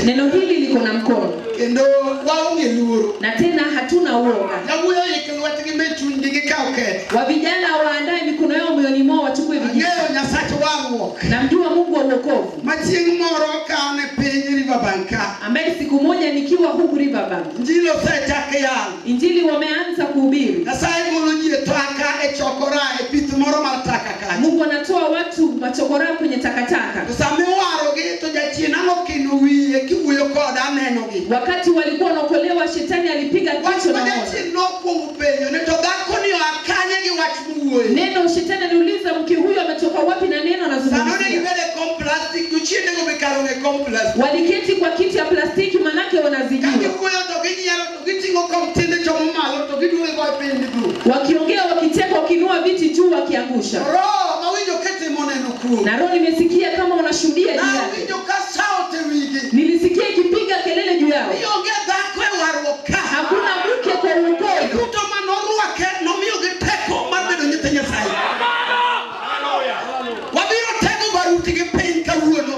Neno hili liko na mkono Kendo waonge luoro. Na tena hatuna uoga. Yawuoyi oik lwetgi me chunygi gikaw keth. Wa vijana waandae mikono yao moyoni mwao wachukue vijiti. Ang'eyo Nyasach warruok. Namjua Mungu wa wokovu Ma chieng' moro ka an e piny Riverbank ka. Ambaye siku moja nikiwa huku Riverbank. Injili osechak yalo. Injili wameanza kuhubiri. Nyasaye golo ji e taka e chokora e pith moro mar taka kacha. Mungu anatoa watu machokora kwenye takataka. To sama iwarogi to jachien ang' okino wiye kiwuoyo koda anenogi. Wakati walikuwa wanaokolewa, shetani alipiga Wach kichwa ma na moto. Jachien nokwongo penjo ni to dhako ni oa kanye gi wach mowuoye. Neno shetani aliuliza mke huyu ametoka wapi na neno Sano ne anazungumzia. gibedo e kom plastic, jochiendego be kar onge kom plastic. Waliketi kwa kiti ya plastiki manake Ka wanazijua. giwuoyo to ginyiero to giting'o kom tiende chomo malo to giduogo go e piny giduogo. Wakiongea, wakicheka, wakiinua viti juu wakiangusha. Roho mawinjo kitimo neno kuom. Na roho nimesikia kama wanashuhudia juu yake. Nawinjo ka shout e wigi. Nilisikia ikipiga kelele juu yao. Ni onge dhako e warruok ka. Hakuna mke kwa uokovu. Duto manorwake nomiyogi teko mar bedo nyithi Nyasaye. Wabiro tego baruti gi piny kawuono.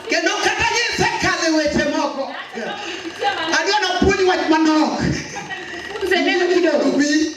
Kendo kata gisekadho e weche moko. Adwa napuonj wach manok. Funze neno kidogo. Obi.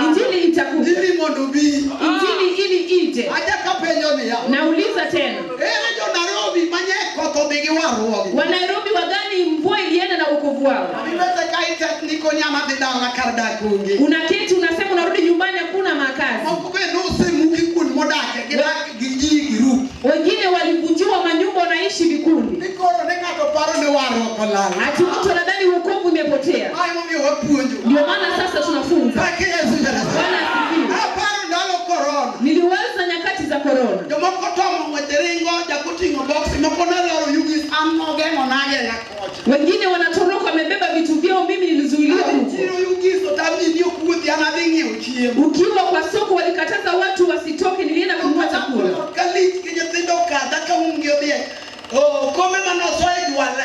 Injili itakuja. Injili mondo obi. Injili ili ije. Achako apenjo niya. Nauliza tena. Ere jo Nairobi manye koth odhi gi warruogi? Wa Nairobi wagani mvua ilienda na wokovu wao? Ibete ka itetni konyama dhi dala kar dak onge. Unaketi unasema unarudi nyumbani hakuna makazi. Moko be nosemuki kuond modake gidak gi ji gi rup. Wengine walivunjiwa manyumba wanaishi vikundi. Ni koro ne ng'ato paro ni warruok olal. Ati mtu anadhani wokovu imepotea. Ma emomiyo wapuonjo. Ndio maana sasa tunafunza. Pake Yesu Nyasaye. Bwana asifiwe. Aparo ndalo korona. Niliwaza nyakati za korona. Jomoko tomo ng'wech ringo, jakoting'o box, moko ne loro yugis, an nogeng'o nageng'a kocha. Wengine wanatoroka wamebeba vitu vyao, mimi nilizuiliwa Adhi huko. chiro yugis otamni ni ok wuothi, an adhi ng'iewo chiemo. Ukiwa kwa soko walikataza watu wasitoke, nilienda kununua chakula. Kalich gi nyithindo kadha ka umgi odhi e oh, kombe mane osoe jwal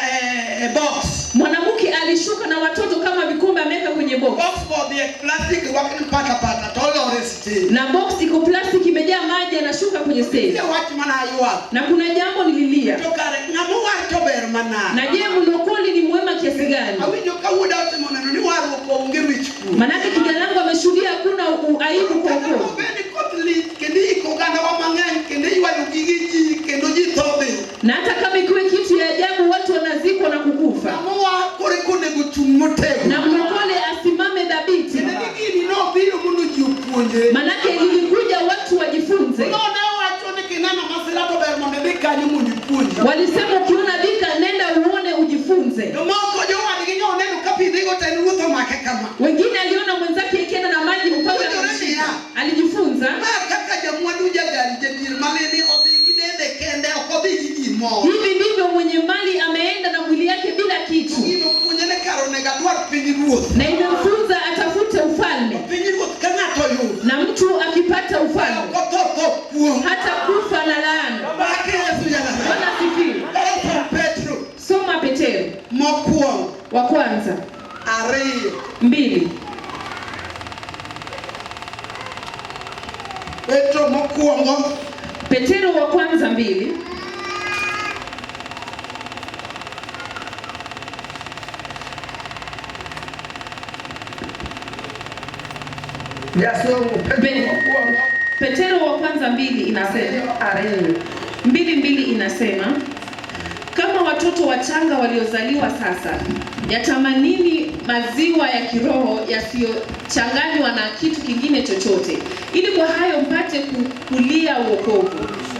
e box. Mwanamke alishuka na watoto kama vikombe ameweka kwenye box. Box go odhi e plastic rwakni pata pata to olor e stage. Na box iko plastic imejaa maji, anashuka kwenye stage. Nitie wach mana aywak. Na kuna jambo nililia. To kare ng'ama owar to ber manade. Na je, mlokoli ni mwema kiasi gani? Awinjo ka wuoda otimo neno ni warruok onge wich kuot. Manake kijana wangu ameshuhudia hakuna aibu kwa Kata wokovu. obed ni koth lich kendo iiko ogandawa mang'eny kendo iywayo gige ji kendo ji tho dhi. Na hata kama ikiwe kitu ya ajabu watu wanazikwa na kukufa. Ng'ama owar koro eka onego ochung' motegno. Na mlokole asimame dhabiti. Tiende ni gini nobiro mondo ji opuonjre. Manake lilikuja watu wajifunze. No ne wacho ni kineno masira to ber mondo idhi kanyo mondo ipuonjri. Walisema ukiona dhika nenda uone ujifunze. Jomoko jowadgi nyo oneno ka pi dhigo to en ruoth omake kama. Wengine aliona mwenzake akienda na maji upanga Puonjore akamshika. niya. Alijifunza. Ma kaka jamwandu jagari jadier malini odhi gi dende kende ok odhi gi gimoro. Hivi ndivyo mwenye mali ameenda na mwili yake bila kitu. To gino puonje ni kar onego adwar piny ruoth. Na imemfunza atafute ufalme. Piny ruoth ka ng'ato oyudo. Na mtu akipata ufalme Ok otho tho kuong'. hata kufa na laana. Pake Yesu Nyasaye. Bwana asifiwe. Koro Petro. Soma Petero. Mokwongo. Wa kwanza. Ariyo. 2. Petro mokwongo. Petero wa kwanza 2. Jasomo Petro mokwongo. Petero wa kwanza 2 inasema. Ariyo. 2:2 inasema, kama watoto wachanga waliozaliwa sasa, yatamanini maziwa ya kiroho yasiyochanganywa na kitu kingine chochote, ili kwa hayo mpate kulia wokovu.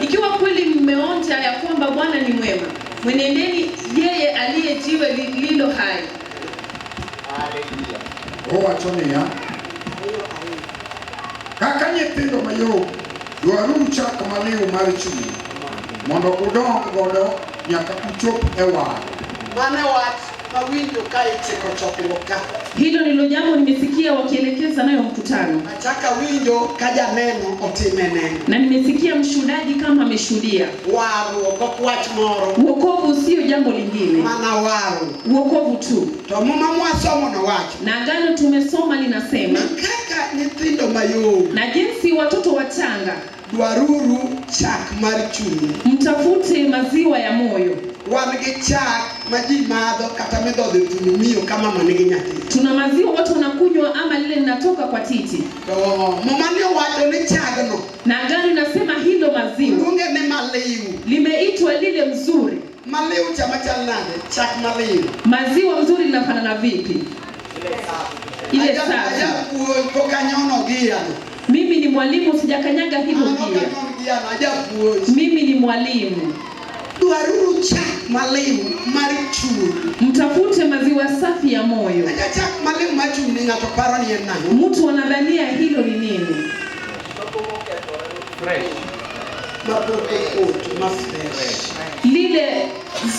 Ikiwa kweli mmeonja ya kwamba Bwana ni mwema, mwenendeni yeye aliye jiwe lililo hai. Haleluya. Owacho niya, kaka nyithindo mayom, dwaruru chak maliw mar chuny, mondo udong godo nyaka uchop e warruok. Mano e wach mawinjo ka ichiko chokruok ka. Hilo ndilo jambo nimesikia wakielekeza nayo mkutano. Achaka winjo ka janeno otime neno. Na nimesikia mshuhudaji kama ameshuhudia. Warruok ok wach moro. Wokovu sio jambo lingine. Mana warruok. Wokovu tu. To muma mwasomo no wacho. Na agano tumesoma linasema. Ni kaka nyithindo mayom. Na jinsi watoto wachanga. Dwaruru chak mar chuny. Mtafute maziwa ya moyo. Wan gi chak ma ji madho kata midhodho e thund miyo ka mama nigi nyathi. Tuna maziwa watu wanakunywa ama lile linatoka kwa titi, To muma ni owacho ni chagno na agano inasema hilo maziwa luonge ni maliw. limeitwa lile mzuri. Maliw cha machal nade? Chak maliw. Maziwa mzuri linafanana vipi? Ile safi. Ajapuonj pok anyono giano. Mimi ni mwalimu, sijakanyaga hilo An ok gia. anyon giano, ajapuonj. Mimi ni mwalimu. Dwaruru chak maliw mar chuny. Mtafute maziwa safi ya moyo. Aja chak maliw mar chuny ni ng'ato paro ni en nang'o? Mtu anadhania hilo ni nini? Mapok opoto, ma fresh. Lile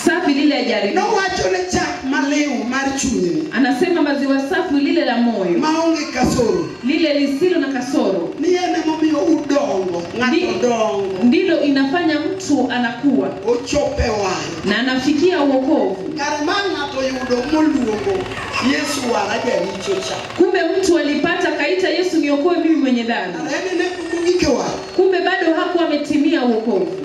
safi lile jaribu. Nowacho ni chak maliw mar chunyni Anasema maziwa safi lile la moyo, maonge kasoro lile lisilo na kasoro, ni en emomiyo udongo, ng'ato dongo, ndilo inafanya mtu anakuwa ochopo e wang'. na anafikia uokovu. Kare ma ng'ato yudo moluongo Yesu wara jaricho cha. Kumbe mtu alipata kaita Yesu niokoe mimi mwenye dhambi, Kare en ne pok ogik e wang'. kumbe bado hakuwa ametimia uokovu.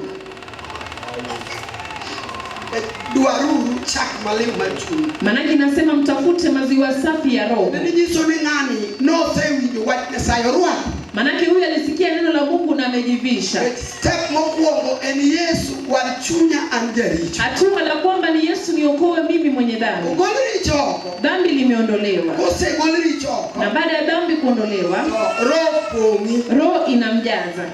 Dwaruru chak maliw mar chuny. Maanake inasema mtafute maziwa safi ya roho. Ne nyiso ni ng'ani nosewinjo wach Nyasaye orwako. Maanake huyu alisikia neno la Mungu na amejivisha. Step mokwongo en Yesu war chunya an jaricho. Hatua la kwamba ni Yesu niokoe mimi mwenye dhambi. Ogol richo oko. Dhambi limeondolewa, Kosegol richo oko, na baada ya dhambi kuondolewa, to roho pong'i. roho inamjaza.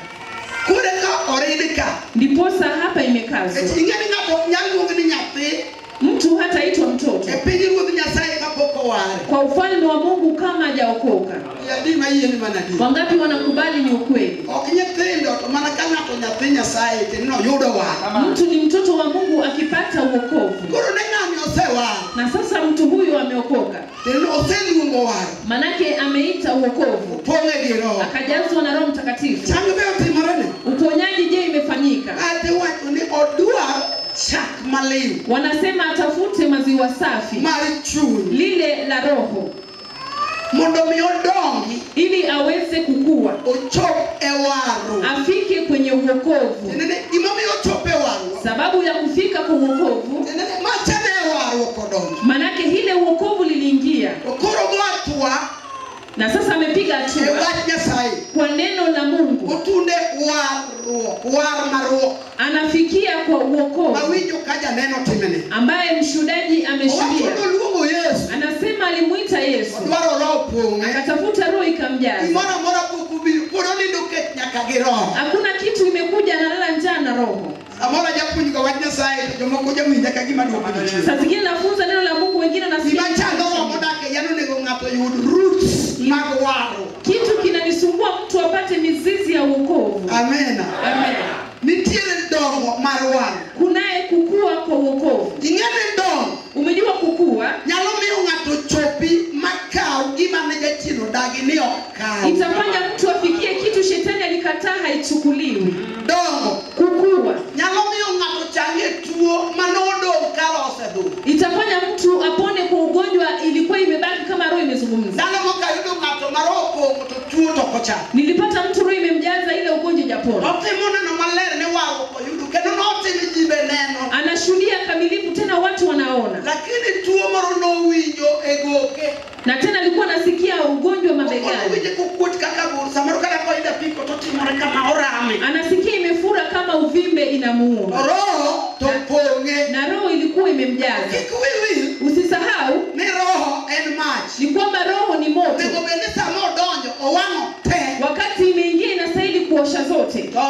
Koro ka orid ka. Ndiposa hapa imekazwa, Nikech ing'e ni ng'ato ok nyal luong ni nyathi mtu hataitwa mtoto e piny Ruodh Nyasaye kapok oware. kwa ufalme wa Mungu kama hajaokoka. Adi ma yie ni mana adier. Wangapi wanakubali ni ukweli? Ok nyithindo to mana ka ng'ato nyathi Nyasaye to noyudo war. Mtu ni mtoto wa Mungu akipata uokovu, Koro ne ng'ani osewar. na sasa mtu huyu ameokoka, Kendo oseluongo war. manake ameita uokovu, Opong'e gi roho. akajazwa na Roho Mtakatifu. Chang be otimore ne? Uponyaji je, imefanyika? Ate wacho ni odwar chak maliw Wanasema atafute maziwa safi mar chuny lile la roho, mondo mi odongi ili aweze kukua, ochop e warruok. afike kwenye uokovu. Tiende ni gimomiyo ochopo e warruok. Sababu ya kufika kwa uokovu, Tiende ni macha ne e warruok odonjo. manake ile uokovu liliingia, To koro go hatua na sasa amepiga e hatua wach Nyasaye. kwa neno la Mungu, Otunde warruok, war maruok. anafikia kwa uokovu Mawinjo ka janeno timene. ambaye mshuhudaji Owacho ameshuhudia. noluongo Yesu. Anasema alimuita Yesu, Odwaro roho pong'e. akatafuta roho ikamjaza. Gimoro amora pok obiro, pod onindo kech nyaka gi roho. Hakuna kitu imekuja, analala njaa na roho. Samoro ajapuonj ga wach Nyasaye to jomoko jawinja ka gima duoko ji chien. Saa zingine nafunza neno la Mungu, wengine nasikia Gima chando roho modak e yien onego ng'ato oyud roots mag warruok. kitu kinanisumbua, mtu apate mizizi ya uokovu. Amena. Amen. Nitiere dongo mar warruok. Kunaye kukua kwa uokovu. Ing'e ni dongo Umejua kukua nyalo miyo ng'ato chopi makaw gima ne jachien odagi ni ok kaw. itafanya mtu afikie kitu shetani alikataa haichukuliwi. Dongo Kukua nyalo miyo ng'ato chang e tuo manodong' ka roho osedhi. itafanya mtu apone kwa ugonjwa ilikuwa imebaki kama roho imezungumza. Ndalo moko ayudo ng'ato ma roho opong'o to tuo to ok ochango. Nilipata mtu roho imemjaza ile ugonjwa japona, Otimo neno maler ni warruok oyudo kendo notime ji be neno. anashuhudia kamilifu, tena watu wanaona. Lakini tuo moro nowinjo e goke. Na tena alikuwa anasikia ugonjwa Owinje mabegani, kokuot kaka bur, samoro kata koidho apiko totimore kama orame. anasikia imefura kama uvimbe inamuuma, Roho to pong'e. na roho ilikuwa imemjaza. Kik wi wil Usisahau ni roho en mach. ni kwamba roho ni moto, Onego bed ni sama odonjo owang'o te. wakati imeingia inastahili kuosha zote. To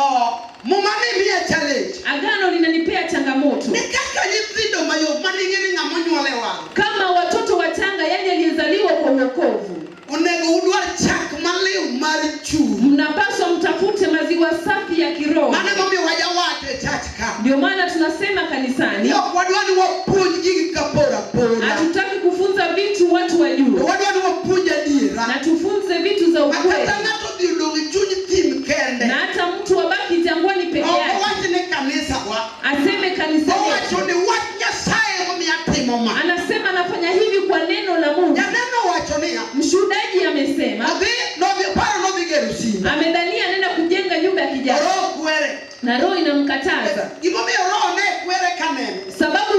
muma ni miya challenge. Agano linanipea changamoto Ni kaka nyithindo mayom maning'e ni ng'ama onyuol e wang'. kama watoto wachanga, yani aliyezaliwa kwa uokovu, Onego udwar chak maliw mar chuny. mnapaswa mtafute maziwa safi ya kiroho. Mano emomiyo wajawacho e church ka. Ndio maana tunasema kanisani, Ni ok wadwa ni wapuonj gigi kapora pora. hatutaki kufunza vitu watu To wajue, wadwa ni wapuonj adiera. na tufunze vitu za Ma ukweli, kata ng'ato odhi odong' e chuny thim kende. na hata mtu abaki jangwani peke Ok yake, owach ni kanisa wa. aseme kanisani, Owacho ni wach Nyasaye emomiyo atimo ma. anasema anafanya hivi kwa neno la Mungu. Janeno owacho niya. Mshuhudaji amesema, Odhi nodhi paro nodhi gero simba. amedhania nenda kujenga nyumba ya To kijana, roho kwere. na roho inamkataza. Gimomiyo roho ne kwere kaneno. Sababu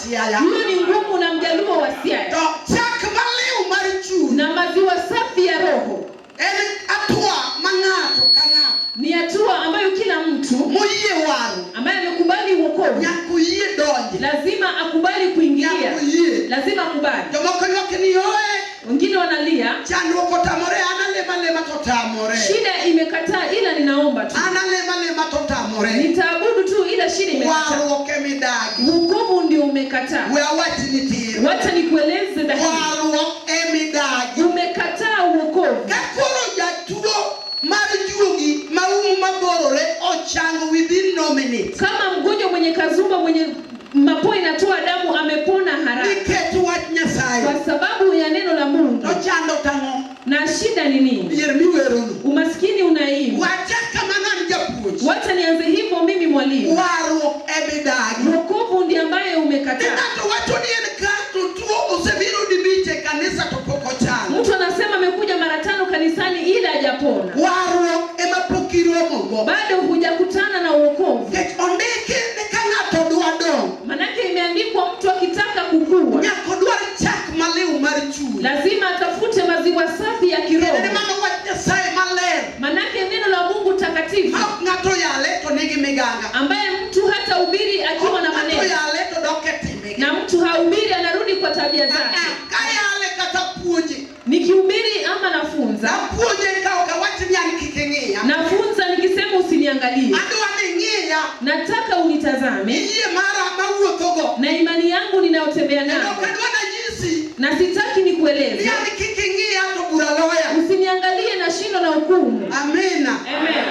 Siaya. Hiyo ni ngumu na Mjaluo wa Siaya. To chak maliw mar chuny Na maziwa safi ya roho en hatua ma ng'ato ka ng'ato ni hatua ambayo kila mtu moyie waro ambaye amekubali wokovu nyaka oyie donje. Lazima akubali kuingilia, Nyaka oyie. Lazima akubali. Jomoko ywak ni oe Wengine wanalia, chandruok otamore an alema lema to tamore. Shida imekataa, ila ninaomba tu, An alema lema to tamore. Nitaabudu tu, ila shida imekataa. Warruok emidagi. Wokovu ndio umekataa. We awachni tir. Wacha nikueleze dhahiri, Warruok emidagi. Umekataa wokovu. Ka koro jatuo mar juogi maum maborore ochango within no minutes. Kama mgonjwa mwenye kazumba mwenye mapua inatoa damu amepona haraka Nikech wach Nyasaye. Kwa sababu ya neno la Mungu. To chando tang'o? Na shida ni nini? Dhier miwerono. Umaskini unaimba. Wacha kamano an japuonj. Wacha nianze hivyo mimi mwalimu. Warruok emidagi. Wokovu ndiye ambaye Ni umekataa. ng'ato wacho ni en ka to tuo osebiro dibich e kanisa to pok ochango. Mtu anasema amekuja mara 5 kanisani ila hajapona. Warruok ema pok iromogo. Bado hujakutana na wokovu. Nikech ondiki ni ka ng'ato dwa dongo. Manake imeandikwa mtu akitaka kukua Nyaka odwar chak maliw mar chuny. lazima atafute maziwa safi ya kiroho. Kendo ni mano wach Nyasaye maler. Manake neno la Mungu takatifu Ma ok ng'ato yale to nigi miganga. ambaye mtu hata hubiri akiwa na Ok ng'ato maneno. yale to dok e timbegi. Na mtu hahubiri anarudi kwa tabia zake. Ah, ka yale kata puonje. Nikihubiri ama nafunza. Napuonje ka ok awach ni an kik ing'iya. Nafunza nikisema usiniangalie. Adwa ni ing'iya. Nataka unitazame. Iyie mara mawuothogo. Na imani yangu ninayotembea Kendo nayo. ok adwa nanyisi. Na sitaki nikueleze. Ni an kik ing'iya to bura loya. Usiniangalie na shindo na hukumu. Amina. Amen.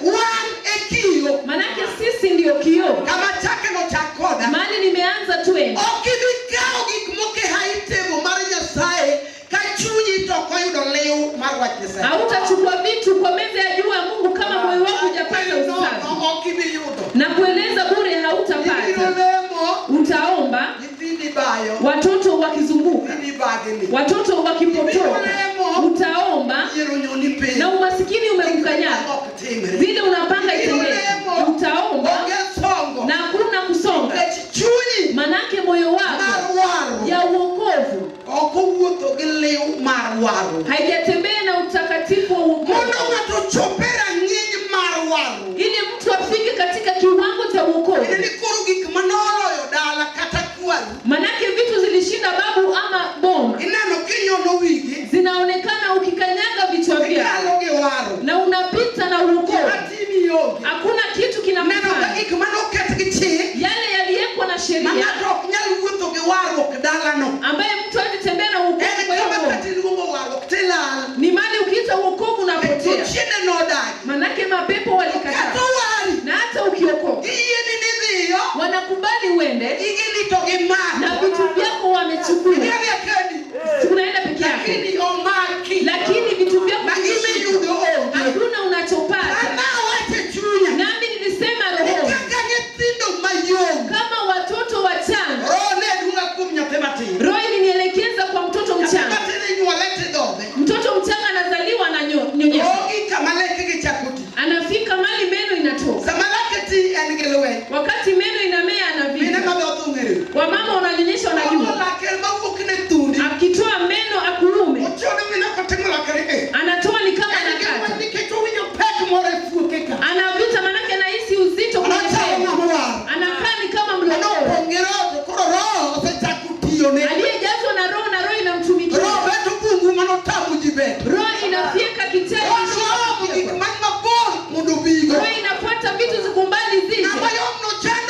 Wan e kiyo. Manake sisi ndio kioo. Kama chake no chak koda. Mali nimeanza twende. Ok ibi kawo gik moko e high table mar Nyasaye ka chunyi to ok oyudo liw mar wach Nyasaye. Hautachukua vitu kwa meza ya juu ya Mungu kama moyo wako hujapata usafi. No, ok ibi yudo. Na kueleza bure Ibiro hautapata. lemo. Utaomba. Nyithindi bayo. Watoto wakizunguka. Nyithindi bagni. Watoto wakipotoka. Ibiro lemo. Utaomba. Yiero nyoni piny. Na umasikini umekukanyaga. Ok timre. Vile unapanga Ibiro itendeke. lemo. Utaomba. Onge songo. Na hakuna kusonga. Nikech chunyi Manake moyo mar wako warruok ya uokovu ok owuotho gi liw mar warruok. haijatembea na utakatifu wa uokovu. Mondo ng'ato ochop e rang'iny mar warruok. Ili mtu afike katika kiwango cha uokovu. Tiende ni koro gik manoloyo dala kata kwaru. Manake vitu zilishinda babu ama boma. Ineno kinyono wigi. Zinaonekana ukikanyaga vichwa vyao. Ikalo gi warruok. Na unapita na uokovu. Gima timi onge. Hakuna kitu Neno kinakufanya. ka gik manoket gi chik. Yale yaliwekwa na sheria. Ma ng'ato ok nyal wuotho gi warruok dalano. Ambaye mtu hawezi tembea na uokovu En kwa hiyo kama boma. kata iluongo warruok tilal. Ni mali ukiita uokovu unapotea. Jochiende nodagi. Manake mapepo walikataa. Kata owari. Na hata ukiokoka. Giyieni ni idhiyo. Wanakubali uende. Gigini to gimako. Na vitu vyako wamechukua. Idhi adhiya kendi. Unaenda peke yako. Lakini omaki. Lakini vitu vyako Ma gimiyudo onge. Hakuna unachopata. An awacho e chunya. Nami nilisema Ni roho. kaka nyithindo mayom. Kama watoto wachanga. Roho ne duoga kuom nyathi matin. Roho ilinielekeza kwa mtoto Nyathi mchanga. matin inyuole tidhodhe. Mtoto mchanga anazaliwa na nyonyesho. Ogi kama lekegi chako ti. Anafika mali meno inatoka. Sama lake ti en gi lweny. Wakati meno inamea Mine anavika. madhodho ong'eyo. Wamama wananyonyesha wanajua. Ogo lake mawuok ne thundi. Akitoa meno akuume. Ochodo mine kotimo lake ni e. Anatoa ni kama En gi anakata. lweny nikech owinjo pek moro e fuoke ka. Anavita manake anahisi uzito kwenye Anachalo meno. ng'ama owar. Anakaa ni kama Mano mlokole. opong' gi roho to koro roho osechako tiyone. Aliyejazwa na roho na roho inamtumikia. Roho beto bungu manotamo ji beto. Roho inafyeka kichawi. Roho gik man mabor mondo obigo. Roho inafuata vitu zikumbali zije. Ng'ama yom nochang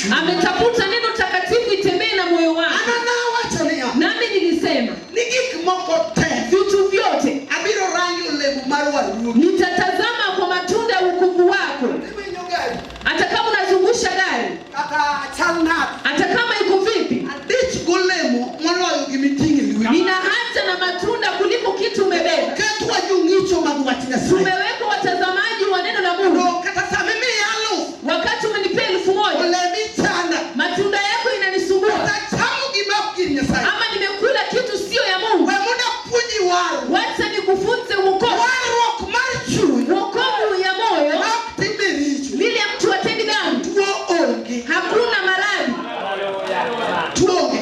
chunya. Ametafuta neno takatifu itembee na moyo wangu. An nawacho niya, Nami nilisema ni gik moko te vitu vyote abiro rangi olemo mar warruok. Nitatazama kwa matunda ya wokovu wako. Iwinjo gari Hata kama unazungusha gari, kata chal nade, hata kama iko vipi, adich golemo moloyo gimiting'o e lweti. Nina haja na matunda kuliko kitu umebeba. Oketwa jong'icho mag wach Nyasaye. Tumewekwa watazamaji wa neno la Mungu. To kata sama imiya aluf, Wakati umenipea 1000, olemi chanda. Matunda yako inanisumbua. Kata chamo gima ok gir Nyasaye. Ama nimekula kitu sio ya Mungu. We mondo apuonji warruok. Wacha nikufunze wokovu. Warruok mar chuny Wokovu ya moyo, ma ok time richo. lile mtu atendi dhambi. Tuo onge. Hakuna maradhi. Tuo onge.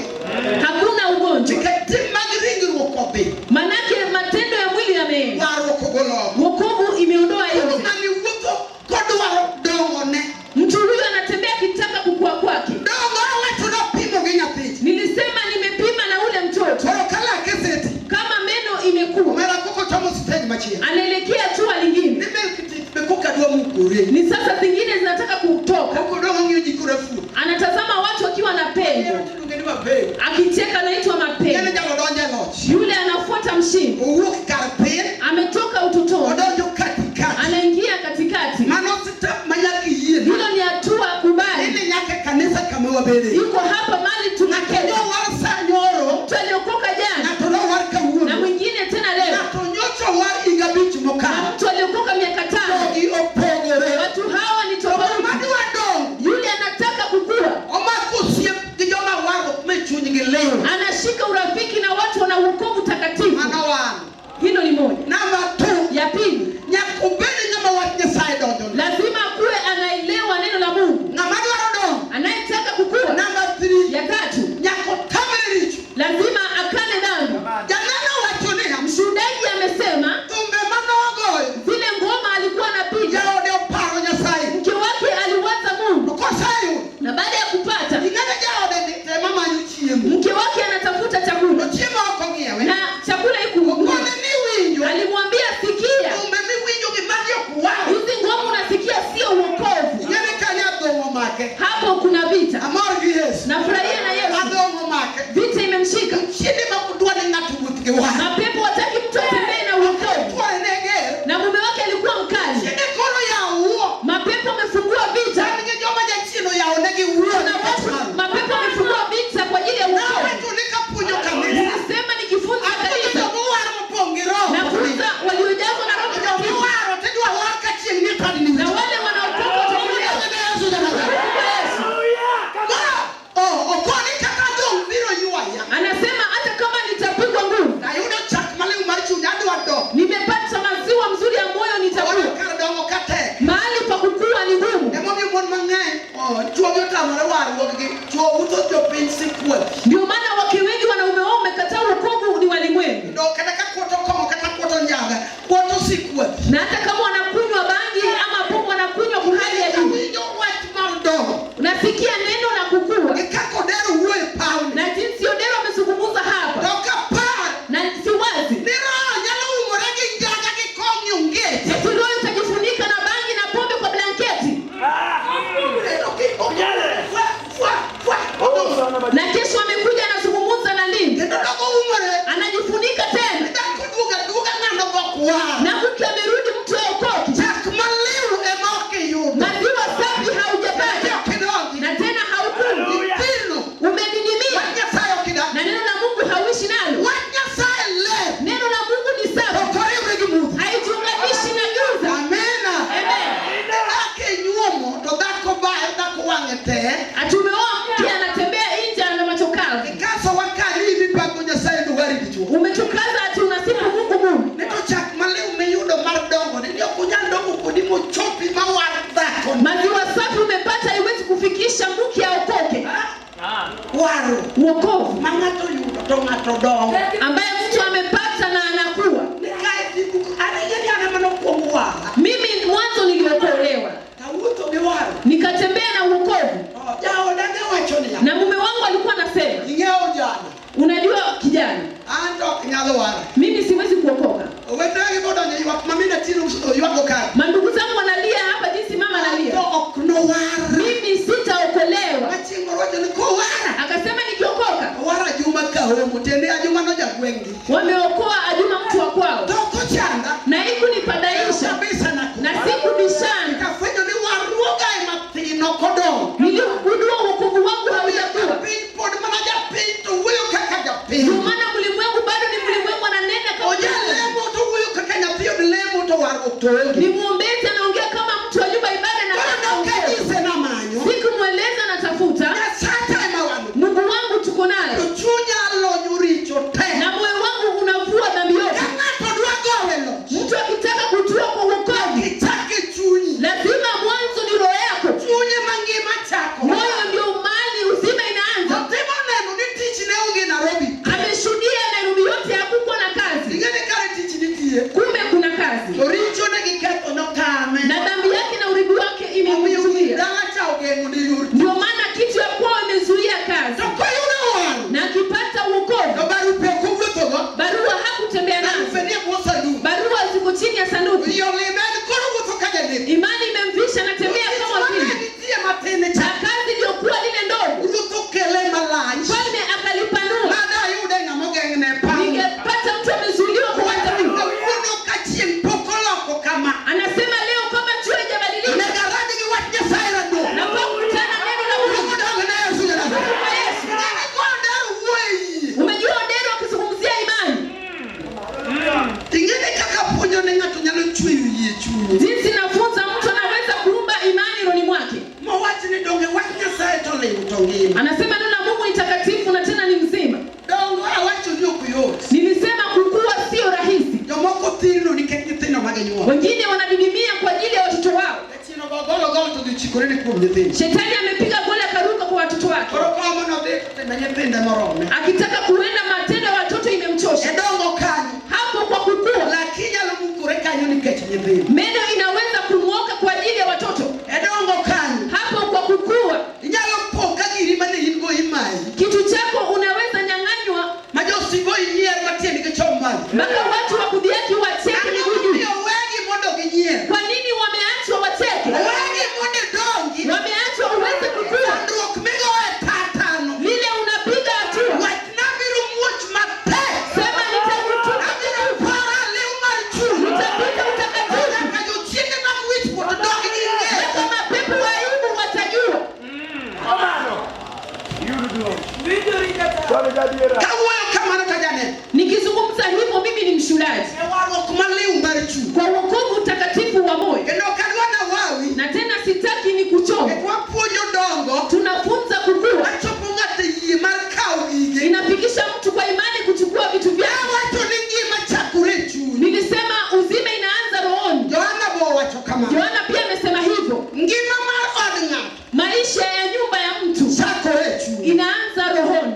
Hakuna ugonjwa. Nikech tim mag ringruok odhi. Manake matendo ya mwili yameenda. Warruok ogolo oko. Wokovu imeondoa Koro yote. ng'ani wuotho kodwaro dongone. Mtu huyu anatembea akitaka kukua kwake. Dongo awacho napimo gi nyathich. Nilisema nimepima na ule mtoto. Koro ka lake seti. Kama meno imekuwa. Omera koko chomo stage machielo. Anaelekea hatua lingine. Ni milk teeth be koka dwa mukore. Ni sasa zingine zinataka kutoka. Koko dongo ng'iyo ji kora fuo. Anatazama watu wakiwa na pengo. Iluonge ni mapengo. Akicheka anaitwa Ng'eni mapengo. jalo donjo e loch. Yule anafuata mshindi. Owuok kar piny. Ametoka utotoni. Odonjo katikati. Anaingia katikati. Mano step ma nyaka iyie. Hilo ni hatua kubali. Ini nyaka e kanisa kama wabede. Yuko hapa mali tunaketi. Ng'ato nowar sa nyoro. Mtu aliokoka jana. Ng'ato nowar kawuono. Na mwingine tena leo. Ng'ato nyocha war higa abich mokalo. Na mtu aliokoka miaka 5. Jogi opogore. Watu hawa ni tofauti. Madwa dongo. Yule anataka kukua. Omako osiep gi joma warruok me chunygi liw. Anashika urafiki na watu wana wokovu takatifu. Mano one. Hilo ni moja. Number 2. Ya pili. Nyaka obed ng'ama wach Nyasaye donjone. Lazima kuwe anaelewa neno la Mungu. Ng'ama dwaro dongo. Anayetaka kukua. Number 3. Ya tatu. Nyaka otamre richo. Lazima akane dhambi. Janeno wacho niya. Mshuhudaji amesema. Thumbe manogoyo. Zile ngoma alikuwa anapiga. Jaode oparo Nyasaye. Mke wake aliwaza Mungu. To koseyudo. Na baada ya kupata. Ing'eyo jaode ni tema manyo chiemo. Mke wake anatafuta chakula. To chiemo ok ong'iewe. Na chakula iko. Okone ni winjo. Alimwambia sikia. Thumbe miwinjo gi magi ok war. Hizi ngoma unasikia sio wokovu. Ing'eyo kanyo adhong'o omake. Hapo kuna vita. Amor gi Yesu. Nafurahia na Yesu. Adhong'o omake. Vita imemshika. Chiende ma ok dwa ni ng'ato wuoth gi war. Mapepo hataki mtu atembee na wokovu. Chwore ne ger. Na mume wake alikuwa mkali. Chiende koro yawo. Mapepo amefungua vita. An gi joma jachien oyawo negi wuo. Na watu mapepo amefungua vita kwa ajili ya wokovu. Nawacho ni kapuonjo kanisa. Nilisema nikifunza Apuonjo kanisa. joma owar mopong' gi Roho. Nafunza waliojazwa na Roho Joma Mtakatifu. owaro tidwa war ka chieng' ni kod ni. Na wale wanaokoka wataokolewa. Yesu. Oh, okoni kata dhong' biro ywaya. Anasema hata kama nitapigwa ngumi. Ayudo chak maliw mar chuny adwa dok. Nimepata maziwa mzuri ya moyo nitakuwa. Ora kar dongo ka tek. Mahali pa kukua ni ngumu. Emomiyo mon mang'eny oh, chwogi otamore warruokgi. Chwo utho jopiny sikwel. Ndio maana wake wengi wanaume wao wamekataa wokovu ni walimwengu. Do kata ka kuoto kong'o kata kuoto njaga, kuoto sikwel. Na hata kama wanakunywa bangi ama pombe wanakunywa kwa hali ya juu. Winjo wach mar dongo. Unasikia neno la kukua. Gi kaka Odero wuoyo e pawni. Na jinsi Odero amezungumza hapa. To kapar Na si wazi. ni roho nyalo umore gi njaga gi kong'o onget. Eti roho itajifunika na bangi na pombe kwa blanketi. Na kesho amekuja anazungumza na ndimi. Kendo dogo umore. Anajifunika tena. Dhako duoga duoga ng'ano ok war. Na mke amerudi mtu haokoki. Chak maliw ema ok iyudo. Maziwa safi haujapata. Ok idongi. Na tena haukuli. Ithirno. Umedidimia. Wach Nyasaye ok idak. Na neno la Mungu hauishi nalo. Wach Nyasaye ler. Neno la Mungu ni safi. Ok oriwre gi mudho. Haijiunganishi na giza. Amina. Amen. Dhako inyuomo to dhako bayo dhako wang'e tek. Atumeoa mke anatembea nje ana macho kavu. Ikaso wakari mipango Nyasaye dwari dichuo. Umetukaza ati unasifu Mungu Mungu. Ne to chak maliw miyudo mar dongo ni ok unyal dongo kodi mochopi ma war dhako. Maziwa safi umepata haiwezi kufikisha mke aokoke. Waro Wokovu ma ng'ato yudo to ng'ato dongo. ambaye mtu amepata na anakuwa. Ni kae tiku an ing'e ni an ema nokwong wara. Mimi mwanzo niliokolewa. Tawuotho gi waro. Nikatembea na wokovu. To jaoda ne wacho niya. Na mume wangu alikuwa anasema, Ing'eyo jana. unajua kijana, An to ok nyal wara. mimi siwezi kuokoka. Owetegi bodonjo ywak ma mina tinde ywago ka. Mandugu zangu wanalia hapa jinsi mama To analia. ok nowara. Mimi sitaokolewa. ogeng'o ne yor. Ndio maana kitu ya kwao imezuia kazi. To koyudo warruok, Na akipata to uokovu, barupe ok owuothogo. Barua hakutembea nazo. Barupe nie bwo sanduk. Barua ziko chini ya sanduku. Yole men koro wuotho ka janek. Imani imemvisha, anatembea kama Mane vile nitie matin cha. na kazi iliyokuwa lile ndogo, Ruoth okele malach. mfalme akalipanua. Mada ayude ng'ama ogeng'ne paw. Ningepata mtu amezuiliwa kwa uwanja huu. Kawuono ka chieng' pok oloko kama. Anasema leo kama jua haijabadilika, Onego arad gi wach Nyasaye raduong'. nafaa kukutana neno la Mungu Ruoth odog ne Yesu jadala. kwa Yesu. Ng'ane kodar wuoyo e yie. Umejua Odero akizungumzia imani, Ing'e kaka puonjo ne ng'ato nyalo chweyo yie chunye. jinsi nafunza mtu anaweza kuumba imani rohoni mwake. Mowach ni donge wach Nyasaye to liw to ngima. Anasema neno la Mungu ni takatifu na tena ni mzima. Dongo awacho ni ok yot. Nilisema kukua sio rahisi. Jomoko thirno nikech nyithindo ma ginyuolo. Wengine wanadidimia kwa ajili ya watoto wao. Jachien ogo gol ogol to dhi chikore ni kuom nyithindo. Shetani amepiga goli akaruka kwa watoto wake, Koro komo nodhi to time nyithinde morome. akitaka kuenda matendo ya watoto E imemchosha. dongo kanyo, Hapo kwa kukua, laki nyalo mukore kanyo nikech nyithindo. meno inaweza kung'oka kwa ajili ya watoto. E dongo kanyo, Hapo kwa kukua, inyalo po ka giri mane in go imayi. kitu chako unaweza nyang'anywa Ma josigo inyier matiendgi chom malo. mpaka watu wa kudhihaki wacheke Ang'o miguu juu. momiyo wegi mondo ginyier? Kwa nini wameachwa wacheke? Wegi mondo idongi. Wameachwa uweze kukua. Chandruok migoyo e tatano. Lile unapiga hatua, Wachna biro muoch matek. sema nitakutuka, Abiro para liw mar chuny. nitapita utakatifu Nyaka jochiende mag wichkuot dog gi mpaka ng'eyo. mapepo wa aibu watajua. Kawuoyo kamano to janeno. Nikizungumza hivyo, mimi ni mshuhudaji E warruok maliw mar chuny. kwa wokovu utakatifu wa moyo, Kendo ok adwa nawawi. na tena sitaki ni kuchoma. Nikech wapuonjo dongo. Tunafunza kukua, Wachopo ng'ato e yie mar kawo gige. inafikisha mtu kwa imani kuchukua vitu vyake. Awacho ni ngima chakore e chuny. Nilisema uzima inaanza rohoni. Johana bo owacho kamano. Yohana pia amesema hivyo, Ngima mar od ng'ato maisha ya nyumba ya mtu chakore e chuny. inaanza rohoni.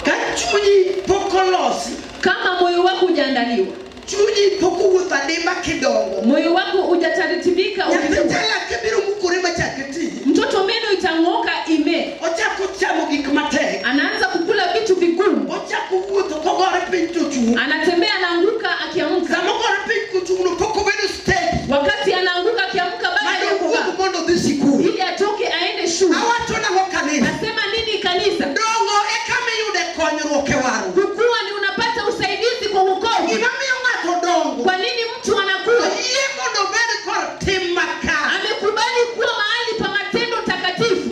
Ka chunyi pok olosi, Kama moyo wako hujaandaliwa, chunyi pok owuotho adimba kidongo. moyo wako hujataratibika, Nyathi ukikua, chalake biro mukore machak ti. mtoto meno itang'oka ime, Ochako chamo gik matek. anaanza kukula vitu vigumu, Ochako wuotho kogore piny to chung'. anatembea anaanguka, akiamka. Sama ogore piny kochung'no pok obedo steady. Wakati anaanguka akiamka, bado Mano hajakomaa, owuog mondo odhi sikul. ili atoke aende shule. Awacho nang'o kanisa? Nasema nini kanisa? Dongo e kama iyude konyruok e warruok. Kukua ni unapata usaidizi kwa wokovu. Gima miyo ng'ato dongo. Kwa nini mtu anakuwa? Oyie mondo obed kor tim makare. Amekubali kuwa mahali pa matendo takatifu.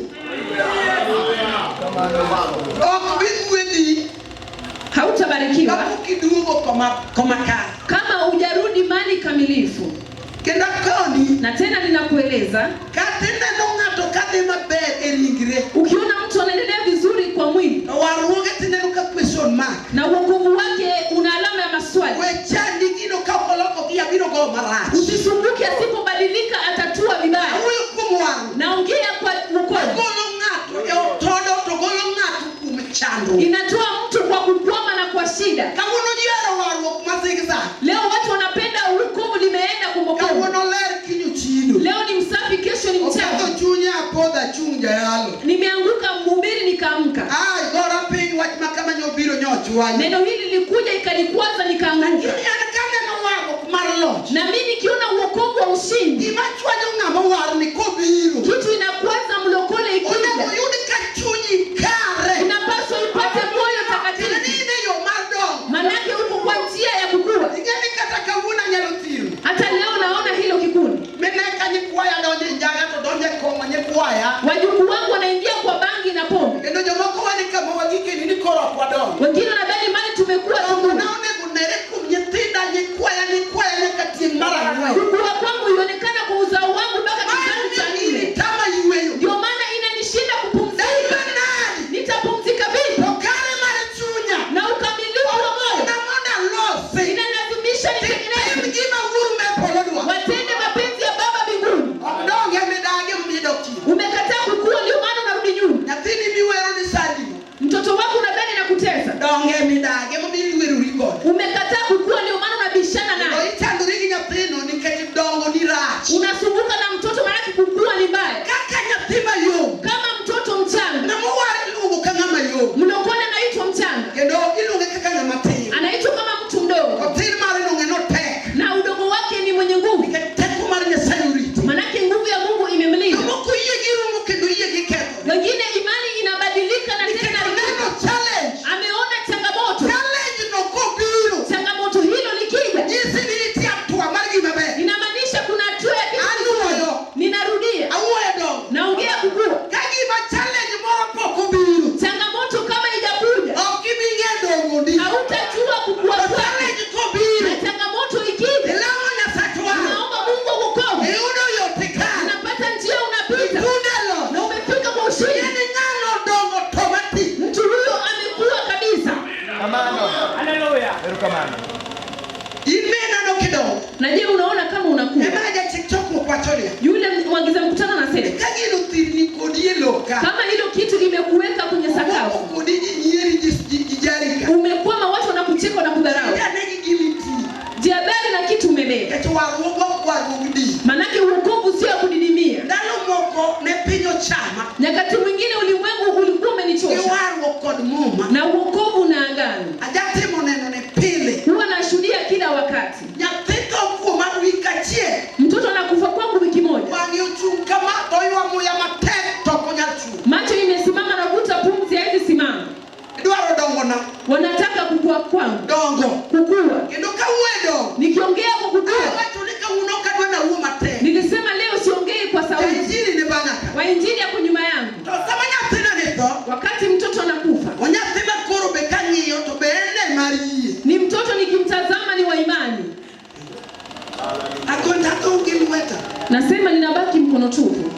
Ok bi gwedhi Hautabarikiwa kapok iduogo koma kare. kama hujarudi mali kamilifu. Kendo akoni Na tena ninakueleza, kata ineno ng'ato kadhi maber e ringre ukiona mtu anaendelea vizuri kwa mwili to warruoge tineno ka question mark. na uokovu wake una alama ya maswali, We chandi gino ka ok oloko gi abiro go marach. usisumbuke. Asipobadilika atatua vibaya. Awuoyo kuom warruok. Naongea kwa wokovu, Golo ng'ato e otodo to golo ng'ato kuom chandruok. inatoa mtu kwa kukwama na kwa shida. Kawuono ji ohero warruok ma zigzag. Leo watu wanapenda wokovu limeenda kumwokovu. Kawuono ler kiny ochido. Leo ni msafi, kesho ni Oketho mchafu. chunya apodho achung' jayalo. Nimeanguka mhubiri, nikaamka. Ai gora piny wach ma kama nyobiro nyochwanya. Neno hili lilikuja ikanikwaza, nikaanguka. Lakini an kaneno warruok mar loch. Na mimi nikiona uokovu wa ushindi, Gima chwanyo ng'ama owar ni kobiro. kitu inakwaza mlokole Onego ikija, yud ka chunyi kare. inapaswa ipate moyo Tiende ni takatifu, in e yo mar dongo. manake uko kwa njia ya kukua. Ing'e ni kata kawuono anyalo thiro. Hata leo naona hilo kikundi, Mine ka nyikwaya donjo e njaga to donjo e kong'o nyikwaya. wajukuu wangu wanaingia kwa bangi na pombe, Kendo jomoko wane kama wagikeni ni koro ok wadongo. wengine wanadhani mali tumekuwa Dongo tumu. na onego nere kuom nyithinda nyikwaya nyikwaya nyaka tieng' mar ang'wen. Kukua kwangu ionekana kwa uzao wangu mpaka Mae kizazi cha omiyo gini nne. tama yueyo. Ndio maana inanishinda kupumzika. Daibe nadi Nitapumzika vipi? to kare mar chunya Na ukamilifu wa moyo na mondo alosi. inalazimisha Tim nitengeneze, gima wuoru me polo dwaro. watende mapenzi ya Baba mbinguni. Ok donge midagi midok chien. Umekataa kukua, ndio Mwagiza mkutano anasema Ka gino thirni kodi e lowo ka. kama hilo kitu imekuweka kwenye Omoko sakafu, kodi ji nyieri ji jari ka. umekwama, watu wanakucheka na kudharau. Ida ne gi gima iti. Jihadhari na kitu umebeba, Nikech warruok ok warruok di. manake uokovu sio ya kudidimia. Ndalo moko ne piny ochama Nyakati mwingine ulimwengu ulikuwa gi umenichosha warruok kod muma. na uokovu na agano, Ajatimo neno ne pile. huwa nashuhudia kila wakati. Nyathi tho kuoma wik achiel. Mtoto anakufa kwangu wiki moja, Wang'e ochung' kama to ywa muya matek to ok onyal chung'. macho imesimama, navuta pumzi, haizi simama. Idwaro dongo na Wanataka kukua kwangu, dongo. kukua. Kendo kawuoyo dongo. Nikiongea kwa kukua, Awacho ni kawuono ok adwa nawuo matek. nilisema leo siongei kwa sauti, Jainjili ni bang'a ka. wainjili yako nyuma yangu. To sama nyathina ni tho, Wakati mtoto anakufa, onyathi ma koro be kang'iyo to be en e mar yie. ni mtoto nikimtazama ni wa imani, Akonta atho gi lweta. nasema ninabaki mkono tupu,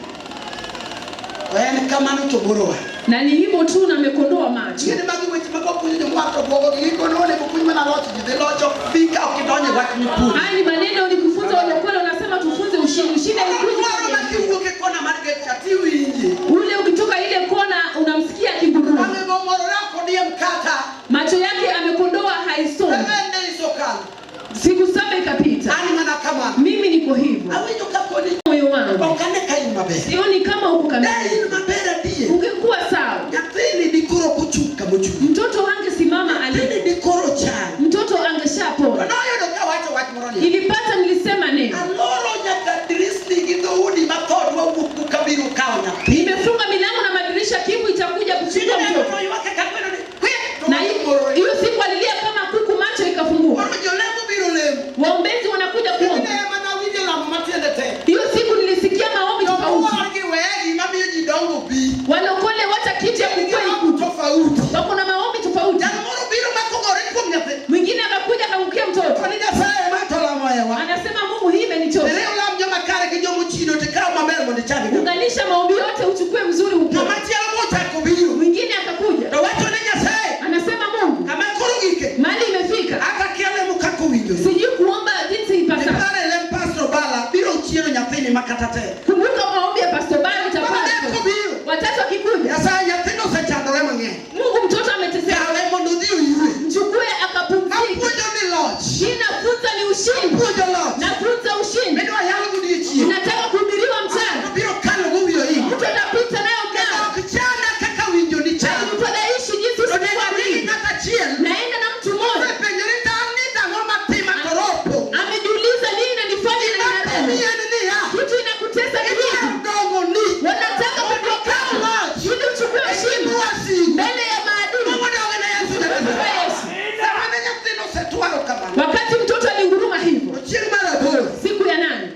To en kamano to borowa. na ni hivyo tu, na amekondoa macho. Gin magi weche ma kwapuonjo jomwa to bwogo gi gikono onego puonj mana loch ji dhi locho bi ka ok idonjo e wach mipuonjo. Haya ni maneno ni kufunza walokole, wanasema tufunze ushindi. Ushindi haikuji Moro ma kiwuok e kona mar gate cha tiwinje. ule, ukitoka ile kona unamsikia akiguruma, Wang'e bomorore ok odiem kata. macho yake amekondoa, haisomi. 7 days okalo. Siku 7 ikapita, An mana kamano. mimi niko hivyo, Awinjo ka koni moyo wangu ok ane ka in maber. sioni kama uko De kamili. in maber adier. Ungekuwa sawa, Nyathini dikoro ok ochung' kamochung'. mtoto angesimama ali, Nyathini dikoro chal. mtoto To angeshapona. noyudo kawacho wach moro ni. Ilipata nilisema neno, Aloro nyaka dirisni gi dhoudi ma thodwa wuok kabiro kawo nyathi. nimefunga milango na madirisha, kivu itakuja kuchukua Chieng'no mtoto. to ywak kaka gweno ni kwek to Na wamorore. hiyo siku alilia kama kuku, macho ikafunguka. Koro jolemo biro lemo. Waombezi wanakuja kuomba. Tinde ema nawinjo lamo matiende tek. Hiyo siku nilisikia maombi tofauti. Jomowar gi wegi mamiyo ji dongo bi. Walokole wacha kitu ya Gin gi kukua lamo ikutu, tofauti. wako na maombi tofauti. Jal moro biro makogore kuom nyathi. Mwingine akakuja akaangukia To mtoto, ni Nyasaye ema to lamo ewa. anasema Mungu, hii imenichosha. Iriw lam joma kare gi jomochido tikaw maber mondo icham gi. Unganisha maombi yote uchukue mzuri Ng'ama upo. chielo mochako biro. Mwingine akakuja To wacho ni Nyasaye anasema Mungu, kama koro gike. mali imefika, Ata kia lemo kaka owinjore. sijui kuomba jinsi ipasavyo. Ipare lem Pastor Bala biro chiero nyathini makata tek. Kumbuka maombi ya Pastor Bali Mar adek utapata. kobiro. Watatu akikuja, Nyasaye nyathino osechandore mang'eny. Mungu, mtoto ameteseka, Kawe mondo odhi oywe. mchukue akapumzike. Apuonjo ni loch. Hii nafunza ni ushindi, Apuonjo loch. nafunza ushindi. Midwa yalo godiechieng'. Nataka kuhubiriwa mchana, To biro kalo gowi oingo. mtu atapita nayo Kendo mnao ok chanda kaka winjo ni chal. haifadhaishi jinsi To nego adhi gi usivyoamini. ng'at achiel. Naenda na mtu mmoja Osepenjore to an ni tang'o matima to ropo. amejiuliza nini nanifanya na Gima timi ninarema. en niya. Kitu inakutesa ni Idwaro nini? dongo ni. Wanataka Mondo ikaw kutoka loch. ili uchukue E ushindi nyim wasigu. mbele ya maadui. Mondo odog ne Yesu Kwa Nyasaye. Yesu. Sama ne nyathino osetwaro kamano. Wakati mtoto alinguruma hivyo To chieng' mar aboro. siku ya 8,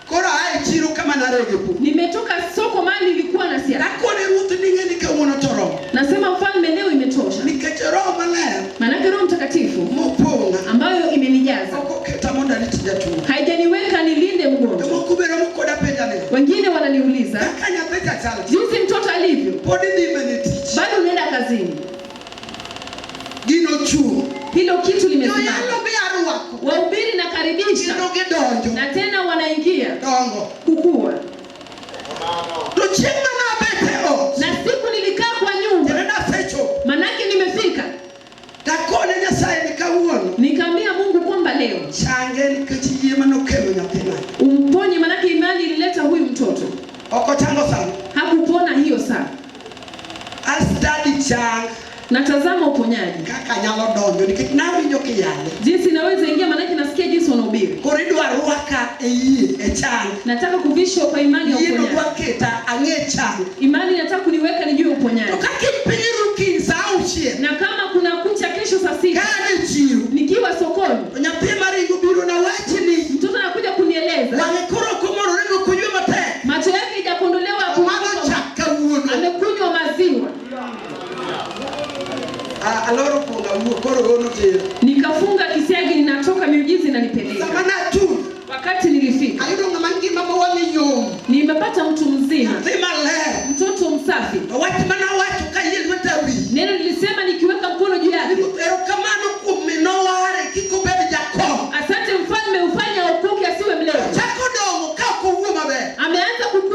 Koro aa e chiro kama narege pur. nimetoka soko mali nilikuwa na siasa, Akone ruoth ni ng'e ni kawuono to romo. nasema mfalme, leo imetosha, Nikech Roho Maler maanake Roho Mtakatifu mopong'a ambayo imenijaza ok oketa mondo arit jatuo. haijaniweka nilinde mgonjwa. Jomoko be romo koda penja ni Wengine wananiuliza kaka nyathi cha chal jinsi mtoto alivyo, pod idhi mbele tich. bado unaenda kazini, Gino chung'. hilo kitu limesimama. Joyalo be arwako. Wahubiri nakaribisha Kendo gidonjo. na tena wanaingia Dongo. kukua. To chieng' mana abet e ot. Na siku nilikaa kwa nyumba, Kendo nasechopo. manake nimefika, Takone Nyasaye ni kawuono. nikaambia Mungu kwamba leo Change nikech yie manokelo nyathina. umponye, manake imani ilileta huyu mtoto. Ok ochango sana. Hakupona hiyo saa. A study chang Natazama uponyaji kaka nyalo donjo nikech nawinjo kiyale. jinsi naweza ingia, manake nasikia jinsi wanahubiri. Koro idwa rwaka e yie e chang. Nataka kuvishwa kwa imani ya Yieno uponyaji. dwa keta ang'e chang. Imani nataka kuniweka nijue To uponyaji, ka kiny piny ru kiny sa auchiel na kama kuna kucha kesho saa ka 6 an e chiro nikiwa sokoni, to nyathi maringo biro na wachni mtoto anakuja kunieleza wang'e koro ok omorore gokoywe matek. macho yake haijakondolewa, Omadho chak kawuono. amekunywa maziwa. Aloro kuonga wuo koro gono tero. Nikafunga kisiagi, ninatoka miujiza inanipeleka. Sama natun Wakati nilifika ayudo ng'ama ngima ma wang'e yom. nimepata mtu mzima, Nyathi maler. mtoto msafi. To wach manawacho ka yie lweta wi. Neno nilisema nikiweka mkono juu yake, Erokamano kuom minoware kik obed jakom. asante mfalme, ufanye aokoke asiwe mlevi. Chako dongo ka ok owuo maber. Ameanza kukua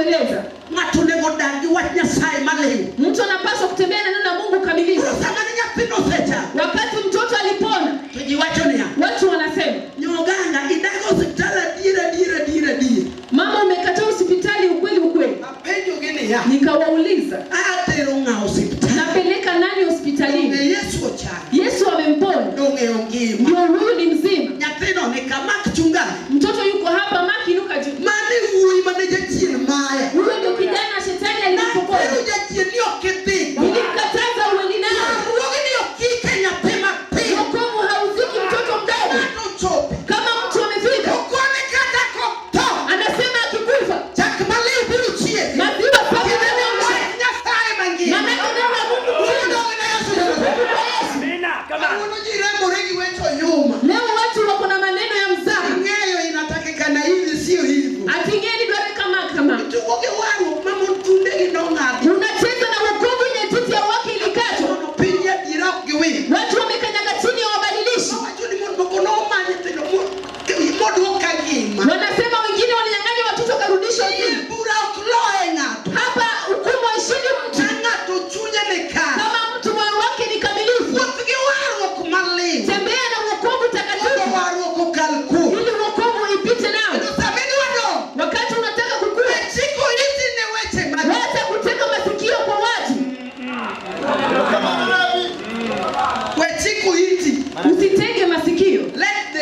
Nikamweleza, Ng'ato onego odag gi wach Nyasaye maliw. Mtu anapaswa kutembea na neno la Mungu kamilifu. Koro sama ne nyathino osechango, Wakati mtoto alipona, to ji wacho niya, watu wanasema, Nyoganga idago osiptal adier adier adier adier. Mama, umekataa hospitali ukweli ukweli. Apenjogi niya, Nikawauliza, atero ng'a osiptal? napeleka nani Donge hospitalini? Yesu ochango? Yesu amemponya, Donge ongima? ndio huyu ni mzima. Nyathino ni kamak chungani. Mtoto yuko hapa, makinuka juu. Mane wuoyi mane jachien maya. Huyo ndio kijana shetani Natero alimpokonya. jachien ni ok idhi. Nilimkataza uende naye. Warruogi ni ok ike nyathi matin. Wokovu hauziki mtoto mdogo. Ng'ato ochopo. Kama mtu amefika, Okone kata kotho. anasema akikufa, Chak maliw biro chieri. maziwa safi Kineno yanaamsha. wach Nyasaye mangima. Maanake neno la Mungu Wuoyi mzima. dong ne Yesu Nyasaye. Kwa Yesu. Kawuono ji remore gi weche oyuma. Leo watu wako na maneno ya mzaha. Ing'eyo inatakikana hivi sio hivyo. Atingeni dware kama kama. Itugo gi warruok ma mon thundegi nong'adi. Unacheza na wokovu yenye titi ya wake ilikatwa. Mondo piny adiera ok giwil. Watu wamekanyaga chini hawabadilishi. Nowacho ni mon moko noma nyithindo moduok ka ngima. Wanasema wengine walinyang'anya watoto karudishwa Yie juu. bura ok loye ng'ato. Hapa hukumu haishindi mtu. Ka ng'ato chunye ni kare. Kama mtu moyo wake ni kamilifu, Wuoth gi warruok maliw. tembea na wokovu Mondo takatifu warruok okal kuomi. ili wokovu ipite nawe. Kendo sama idwa dongo, Wakati unataka kukua, we chiko iti ne weche mag wacha kutega masikio kwa watu, We chiko iti. usitege masikio. Let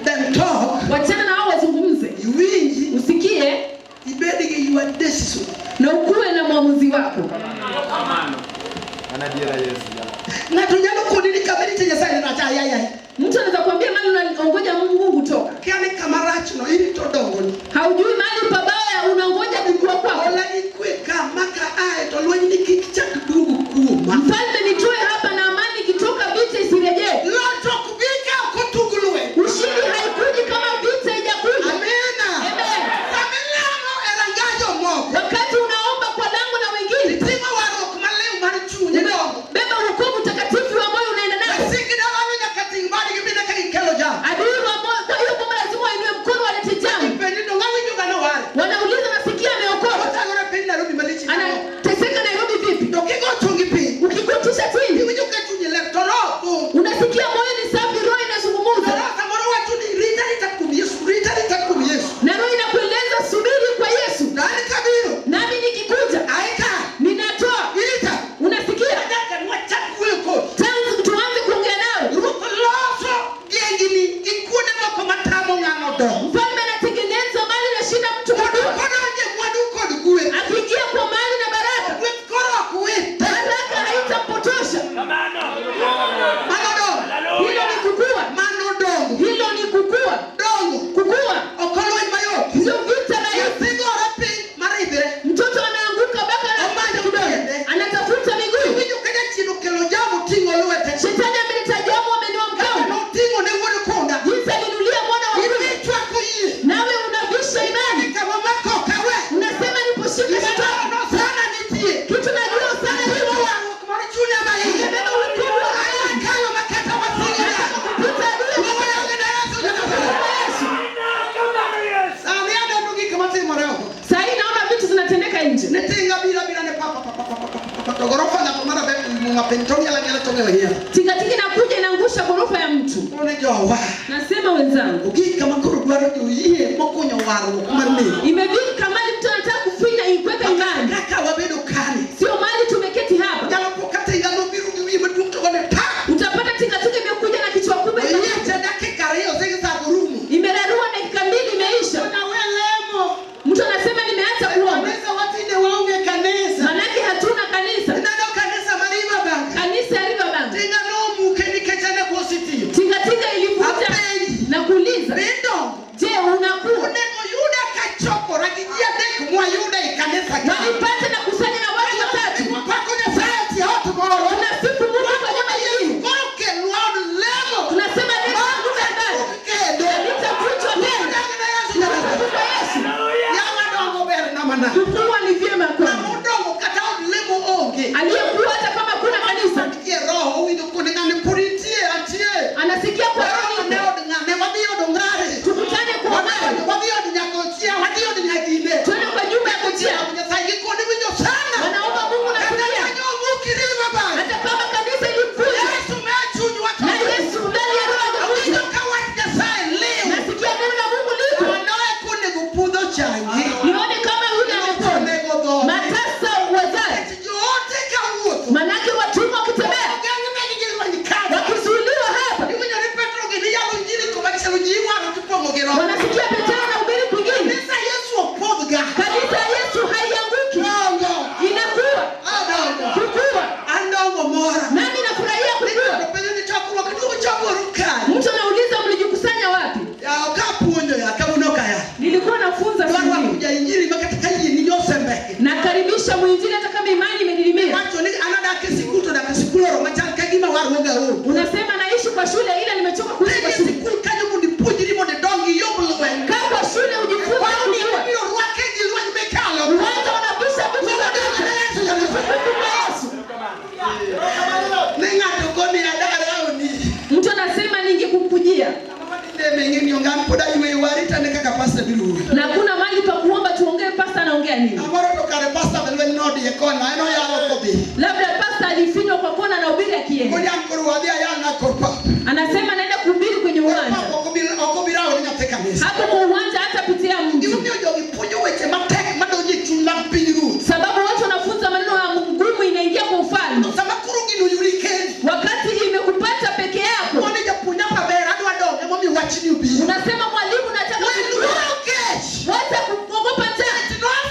them talk. Wachana na wao wazungumze, Iwinji usikie ibed gi your decision. na ukuwe na mwamuzi wako. Anadiera Yesu. Ng'ato nyalo koni ni kama nitie Nyasaye ni rach ayayay. Mtu anaweza kuambia mali unangoja Mungu kutoka, Kia ni kama rachno irito dongoni. haujui mahali pabaya unangoja kukua kwako. Ola gi kwe ka maka ae to lweny ni kik chak duogo kuoma. Mfalme, nitoe hapa na amani, ikitoka vita isirejee. Loch ok bi ka ok otug lweny. Ushindi haikuji kama vita haijakuja. Amina. Amen. Sama ilamo e ranga jomoko, Wakati unaomba kwa lango na wengine, iting'o warruok maliw mar chuny dongo. beba wokovu takatifu wa moyo unaenda nao. Wasik dalano nyaka ting' badgi mine ka gikelo jam. Adui wa moyo, kwa hiyo boma lazima wainue mkono walete jamu. Ipenji donge awinjo ga nowar. Wanauliza, nasikia ameokoka, Othagore piny Nairobi malich. anateseka Nairobi vipi? To kigo chongi piny, Ukigutisha chini iwinjo ka chunyi ler to roho thum. unasikia moyo ni safi, roho To inazungumza roho samoro wacho ni rit arita kuom Yesu, rit arita kuom Yesu. na roho inakueleza subiri kwa Yesu, To an kabiro, nami nikikuja aika, ninatoa. irita. Unasikia? Nyaka nwachak wuoyo kodi. Tangu tuanze kuongea nawe, Ruoth loso gengni gi kuonde moko matamo ng'ano dongo. mfalme anatengeneza mali na shida mtu Mondo kujua. kodonje mwandu kod gweth. Akiingia kwa mali na baraka, Gweth koro ok wite. baraka haitampotosha. Mano dongo. Hilo ni kukua, Mano dongo. hilo ni kukua, Dongo. kukua Ok olweny mayot. sio vita rahisi. Nyathi gore piny maridhre. Mtoto anaanguka baka Omanyo anapata kidole, tiende. anatafuta miguu. Iwinjo ka jachien okelo jam oting'o lwete. Shetani ameleta jamu, ameinua Kaka mkono, noting'o ne wuod punda. jinsi alinulia mwana wa punda, Imichwako yie. nawe unavisha imani, Kama mako ok awe. unasema niposhika shetani, Gimano sana nitie. kitu najua sana Timo nipo warruok mar chunya ma iye. Nimebeba wokovu wa Aya kayo makata wasiga. kupita adui Wuoyo gi ne Yesu kwa Yesu. Sani aneno gik matimore oko. Saa hii naona vitu zinatendeka nje. Ne tinga biro abira ne papa papa papa papa to gorofa ng'ato mar adek muma piny to ng'ielo ang'iela to ng'ielo ng'iela. Tingatinga inakuja inaangusha ghorofa ya mtu. Koro ne jowa. Nasema wenzangu, Ogik kama koro dwaro joyie mokunyo warruok mar neno. imefika mali mtu anataka kufinya ikweka imani, Kaka wabedo kani. sio mali tumeketi hapa. Nyalo po ka tinga nobiro gi wiye maduong' to gone ta. Utapata tingatinga imekuja na kichwa kubwa, Oyieche dakika ariyo zigzag orumo. imerarua dakika mbili imeisha. Ona we lemo. Mtu anasema nimeacha kuomba, Kanisa watinde waonge kanisa. manake hatuna kanisa. Ineno kanisa mar Riverbank. Kanisa ya Riverbank, Tinga nomuke nikech en e bwo sitima. tingatinga ilivuta Apenji. na kuuliza, Bidongo. je, unakuwa Onego yuda ka chokora gi ji machielo ji iwaro tipong'o gi roho. Wanasikia Petero anahubiri kwingine. Kanisa Yesu ok podhga. Kanisa ya Yesu haianguki, Dongo. inakuwa Adongo. kukua. An dongo mora. Nami nafurahia kukua. To penjo ni chokruok duogo chokuru kae. Mtu anauliza mlijikusanya wapi? Ya ok apuonjo ya kawuono ka ya. Nilikuwa nafunza Dwarwa siku kuja injili ma kata ka yie ni josembeke. nakaribisha mwinjili hata kama imani imenilimia. Wacho ni an adak e sikul to dak e sikul oro machal ka gima warwoga oro. Unasema naishi kwa shule ila nimechoka kuishi kwa Dhi e shule. sikul kanyo mondo ipuonjri mondo idong iyomb lweny. Kaa kwa shule ujifunze Wawni kujua. ibiro rwake gi lweny mikalo. Uwanja unapisha vitu za vita. Utukufu kwa Yesu. Ni ng'ato koni adaraoni. Mtu anasema ningekukujia Mama ni ng'eni ongan pod ayweyo warita ne kaka pasta biro wuoyo. na hakuna mahali pa kuomba tuongee, pasta anaongea nini? Amoro to kare pasta be lweny nodiye kona en oyalo kodhi. Labda pasta alifinywa kwa kona na ubiri akienda. Koni an koro wadhi ayal na kor pap. Anasema naenda kuhubiri kwenye Kor uwanja. pap ok obi ok obi rawo ne nyathi kanisa. Hapo kwa uwanja hatapitia mtu, Gimomiyo jogi puonjo weche matek madonjo e chuny mag piny ruoth. sababu watu wanafunza maneno ya ngumu, inaingia kwa ufalme. To sama koro gino oyudi kendi, Wakati imekupata peke yako, koni japuonj maber adwa donge emomiyo wachni obiro. unasema mwalimu, nataka We kujua. luoro kech. Wacha kuogopa njaa.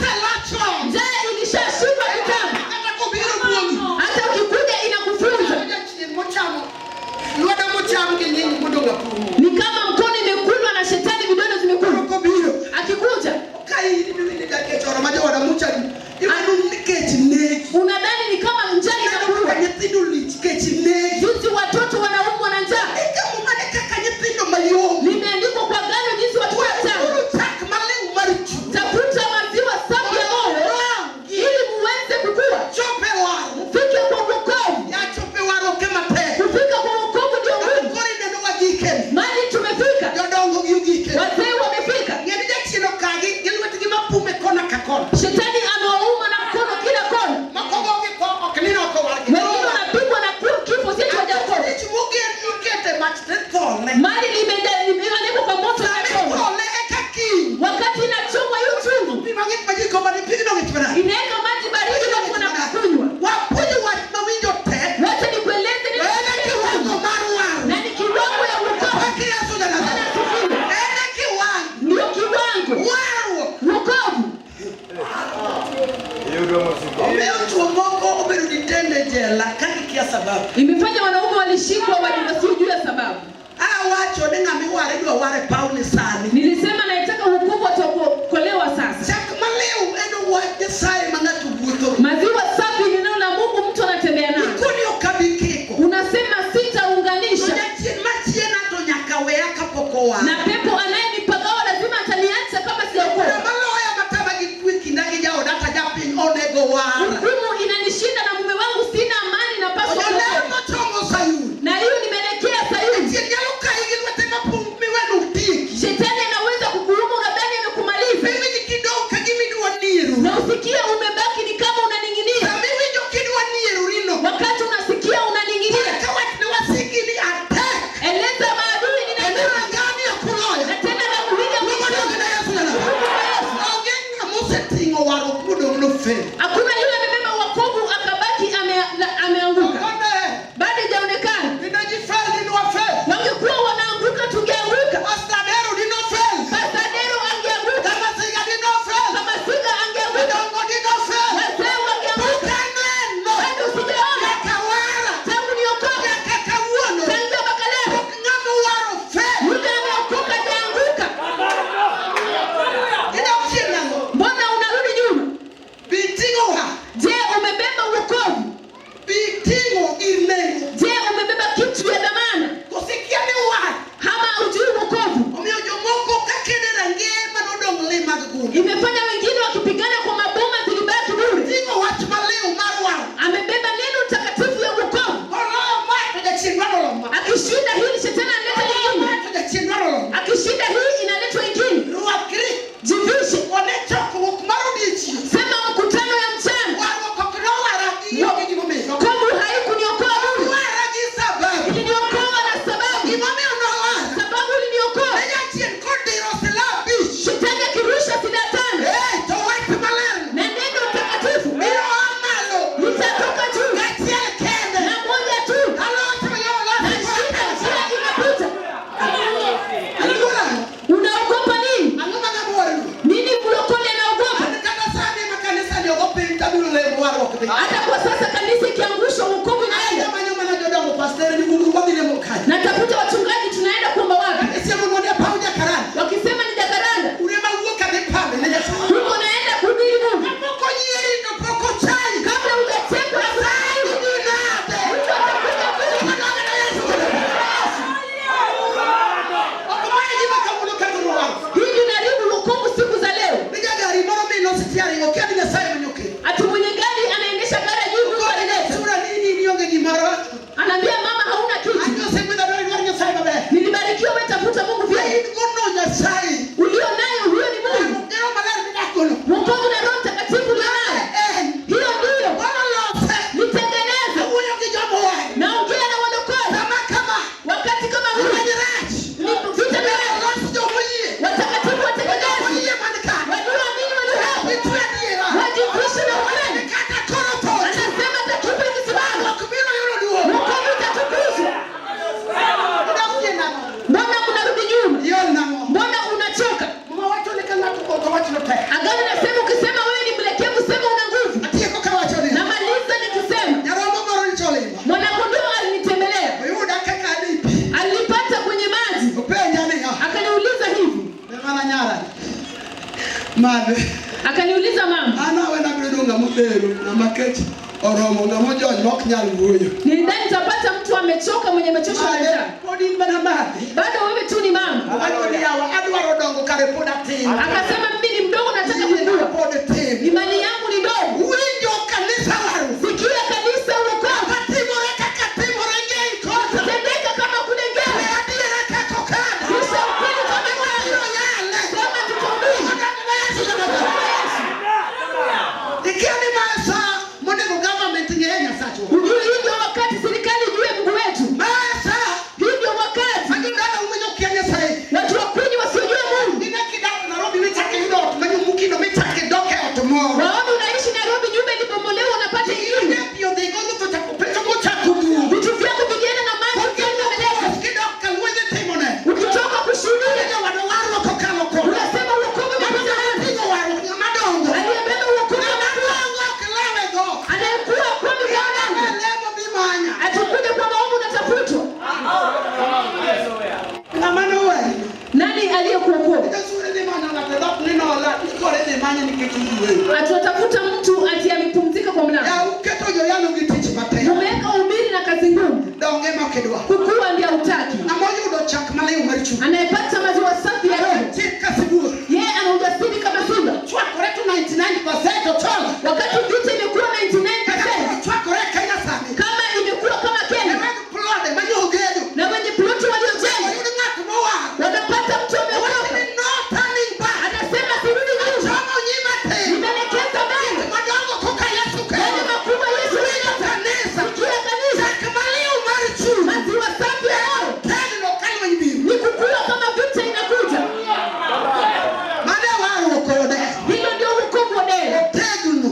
Noselachon. Njaa ilishashindwa kitambo, Kata kobiro kuomi. hata ukikuja inakufunza. Jachien mochamo lwedo mocham gi nying modong' apuo. Ni kama mkono imekulwa na shetani, vidole Koro zimekulwa. kobiro Akikuja ka in iwinjo jakech oro ma jooda mochami iwinjo ni kech negi. unadhani ni kama njaa Ineno kaka inakuua, nyithindo lich kech negi. jinsi watoto wanaumwa na njaa. Eka muma ne kaka nyithindo mayom. Limeandikwa kwa gano jinsi watoto wachanga. Weuru chak maliw mar chuny. Tafuta maziwa safi ya moyo ili muweze kukua, Chope warruok. mfike kwa wokovu. Ya chope warruok ema tek. Kufika kwa wokovu ndio Kata ngumu. koro ineno wagikeni. Mali tumefika, Jodongo gi ogikeni. wazee wamefika. Ng'e ni jachien okagi gi lwetgi mapume kona ka kona. Shetani amewauma na mkono kila kona, Moko gogi tho ok ni oko wargi. wengine wanapigwa na kifo, si eti hawajaokoka. Tich moger ikete mach tithole. Mali limeandikwa kwa moto inachomwa. Ithole eka kiny. Wakati inachomwa hiyo chungu Pi mang'ich ma ji komani pigno ng'ich manade. inaweka maji baridi na kuna kunywa. Wapuonjo wach mawinjo tek. Wacha nikueleze To en e kiwango nini mar warruok. na ni kiwango ya wokovu. Pak Yesu Bwana janazareth. asifiwe. En e kiwango. Ndio kiwango Warruok. wokovu. Omiyo chuo moko obedo detained e jela ka gikia sababu. Imefanya wanaume walishikwa wasiojua sababu. Awacho ni ng'ama iware idwa ware paw ni sani. Nilisema naitaka wokovu wataokolewa sasa. Chak maliw en wach Nyasaye ma ng'ato wuotho. Maziwa safi ni neno la Mungu, mtu anatembea nayo. Ikoni ok abi kiko. Unasema To sitaunganisha jachien machiena to nyaka weya kapok owara. na pepo anayenipagawa lazima ataniacha kama sijaokoka. Joma loya matama gi kwe kinda gi jaoda to japiny onego wara. Hukumu inanishinda na mume wangu, sina amani, To napaswa joler kuokoka. mochomo Sayun. Na hiyo nimeelekea Sayuni. Jachien nyalo kayi gi lwete mapum miweno tieki. Shetani anaweza kukuuma, unadhani amekumaliza, Iwinjo kidong' ka gima idwa nero. na usikia umebaki ni kama unaning'inia. Sama iwinjo kidwa nierorino. Wakati unasikia unaning'inia, Ka wach ne wasiki ni atek. eleza maadui, nina Kendo nguvu rangani ok uloya. nyara. Madhe. Akaniuliza mama, An awena biro yudo ng'ama odhero, ng'ama kech oromo, ng'ama ojony ma ok nyal wuoyo. Nilidhani nitapata mtu amechoka mwenye amechoshwa na Madhe, njaa. pod in mana madhe. Bado wewe tu ni mama. Owacho ni yawa, adwaro dongo kare pod atin. Akasema mimi ni mdogo, nataka Yiena kukua, pod tin. imani yangu ni ndogo. Winjo kanisa waru. Sikia kanisa, uokovu Katimore kaka timore ng'eny kocha. tendeka kama kule We ngeo, adiera kaka okanda. kisha ukweli kama Wabiro yale. kama tutahubiri. Ikia ni ma sa monego government ng'e Nyasachwa. Ujue hii ndio wakati serikali ijue Mungu wetu. Ma sa Hii ndio wakati ma jodala umenyo kia Nyasaye. watu wa kwenye wasiojua Mungu Nine kidak Nairobi michako iyudo ot manyomukino michako idok e ot moro. waone unaishi Nairobi, nyumba ilibomolewa, unapata ingine, Pi odhi godo to chako pecho mochako duogo. vitu vyako vikienda na maji, ukienda Kidok kaluwe dhi timone. ukitoka kushuhudia Jowado warruok okalo koda. unasema uokovu umekuja wapi? Ting'o warruok ng'ama dongo. Aliyebeba uokovu Ng'ama dongo ok lewe go. anayekuwa kwa mikono yangu Lemo dhi manya. atakuja kwa maovu, unatafutwa. Ng'ama noweyi. Nani aliyekuokoa? Jasure dhi manyo ng'ato e dhok ni nola ni koro idhi manye nikech oyweyo. Atatafuta mtu ati amepumzika kwa mlango. Ya uketo joyalo gi tich matek. Umeweka umiri na kazi ngumu, Donge ma ok idwa. kukua ndio hautaki. Ng'ama oyudo chak maliw mar chuny. Anayepata maziwa safi ya roho, Chir ka sibuor. yeye ana ujasiri kama simba. Chwakore to 99% ochola. Wakati vita imekuwa 99%, Chwakore e Kenya sani. kama imekuwa kama E Kenya weg plode manyogedo. na wenye ploti waliojenga Oyud ng'at mowar. wanapata mtu Owacho ameokoka, ni no turning back. anasema sirudi nyuma, Chomo nyima tin. nimeelekeza mbele Madongo koka Yesu yale kelo. makubwa Yesu Winjo kanisa. Sikia kanisa, Chak maliw mar chuny. maziwa safi ya roho Tegno ka lweny biro. ni kukua kama vita inakuja. Mano e warruok kode. Hilo ndio wokovu wa deni, Otegno.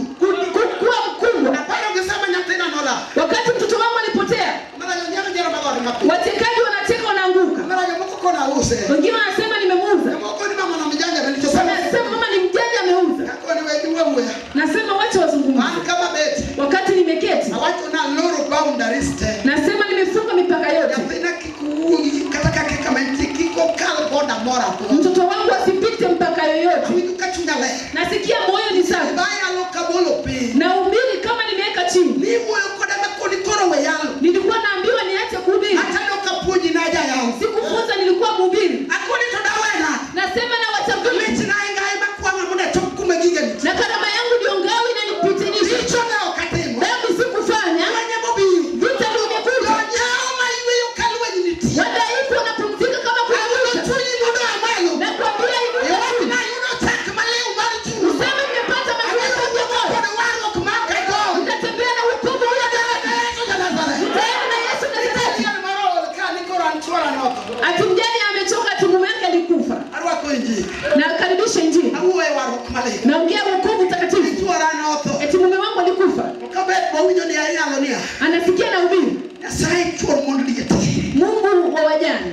kukua mkubwa. Aparo gi sama nyathina nolal. Wakati mtoto wangu alipotea, Mara jonyiero nyiero magore mapiyo. watekaji wanateka, wanaanguka. Mara jomoko kona use. Wengine wanasema nimemuuza, Jomoko ni mama na mjanja nilichosema. wanasema mama ni mjanja, ameuza. Kakoni we giwe wuoya. Nasema wacha wazungumze. An kama bet. Wakati nimeketi, Awacho na loro boundaries te. nasema nimefunga mipaka yote, Nyathina kik wuogi kata kaka kama entie kik okal boda moro amora. mtoto wangu asipite mpaka yoyote. Awinjo ka chunya ler. Nasikia moyo ni safi, Bayalo kabolo piny. nahubiri kama nimeweka chini. Niwuoyo koda makoni koro we yalo. Nilikuwa naambiwa niache kuhubiri, Hata nokapuonji najayalo. sikufunza, nilikuwa mhubiri. Akoni to dawena. Nasema na watabiri Mich na ingai makwang'a mondo achop kuma giga nitie. na karama yangu ndio ngao inanipitinisha. Richo ne ok atimo. Dhambi sikufanya, Lweny emobiro. vita ndio imekuja. Jonyao mayweyo ka lweny nitie. Wadhaifu wanapumzika kama kuna Awulo vita. chunyi mondo aa malo. Nakwambia inuka Iwach juu. ni ayudo chak maliw mar chuny. Useme nimepata maziwa Awulo safi ya wuotho moyo. kod warruok ma ok agol. Nitatembea na wokovu huyo Yesu ja Nazareth. Nitaenda na Yesu Nazareti. Nitie moro ool ka ni koro an chuora notho. Ati mjane amechoka, ati mume wake alikufa. Arwako injili. Na karibisha Injili. Awuoyo e warruok maliw. Naongea wokovu takatifu. Chuora notho. Eti mume wangu alikufa. To kabet mawinjo ni ayalo niya. Anasikia na ubiri. Nyasaye chuor mond liete. Mungu wa wajane,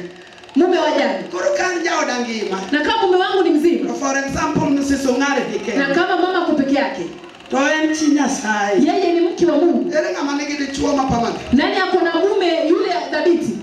mume wa wajane. Koro ka an jaoda ngima. Na kama mume wangu ni mzima, To for example Mrs. Ong'are dhi na kende. kama mama ako peke yake, To en chi Nyasaye. yeye ni mke wa Mungu. Ere ng'ama nigi dichuo ma permanent? Nani ako na mume yule dhabiti?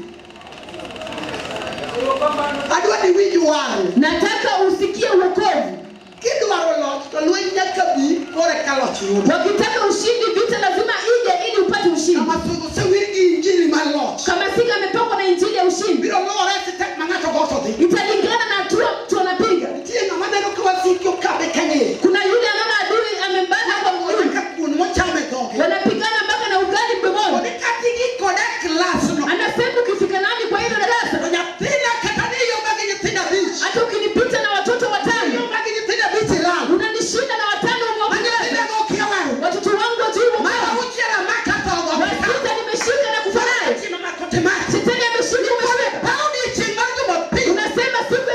Adwa ni winj warruok. Nataka usikie uokovu. Kidwaro loch to lweny nyaka bi koro eka loch yudo. Wakitaka ushindi, vita lazima ije ili upate ushindi. Kama sugu osewir gi injili mar loch. Kama singa amepakwa na injili ya ushindi, Biro luwore e step ma ng'ato go to dhi. italingana na hatua mtu anapiga. Nitie ng'ama neno ka wasiki okabe ka ng'eye. Kuna yule anaona adui amembana kwa mguu, Kaka kuon mochamo e dhoge. wanapigana mpaka na ugali mdomoni. Kod kata gi kode e klas no. Anasema ukifika nami kwa hilo darasa, To nyathina kata ni iyomba gi nyithindo abich. hata ukinipita na watoto watano, Iyomba gi nyithindo abich ilal. unanishinda na watano Ma umewapiga. nyithinda go okia warruok. Watoto wangu wajui Mar wokovu. auchiel amaka tho go. Wa sita nimeshika na kufa naye. Timo mako timach. Shetani ameshika umeshika. Paw odiechieng' mar Jumapil. Unasema siku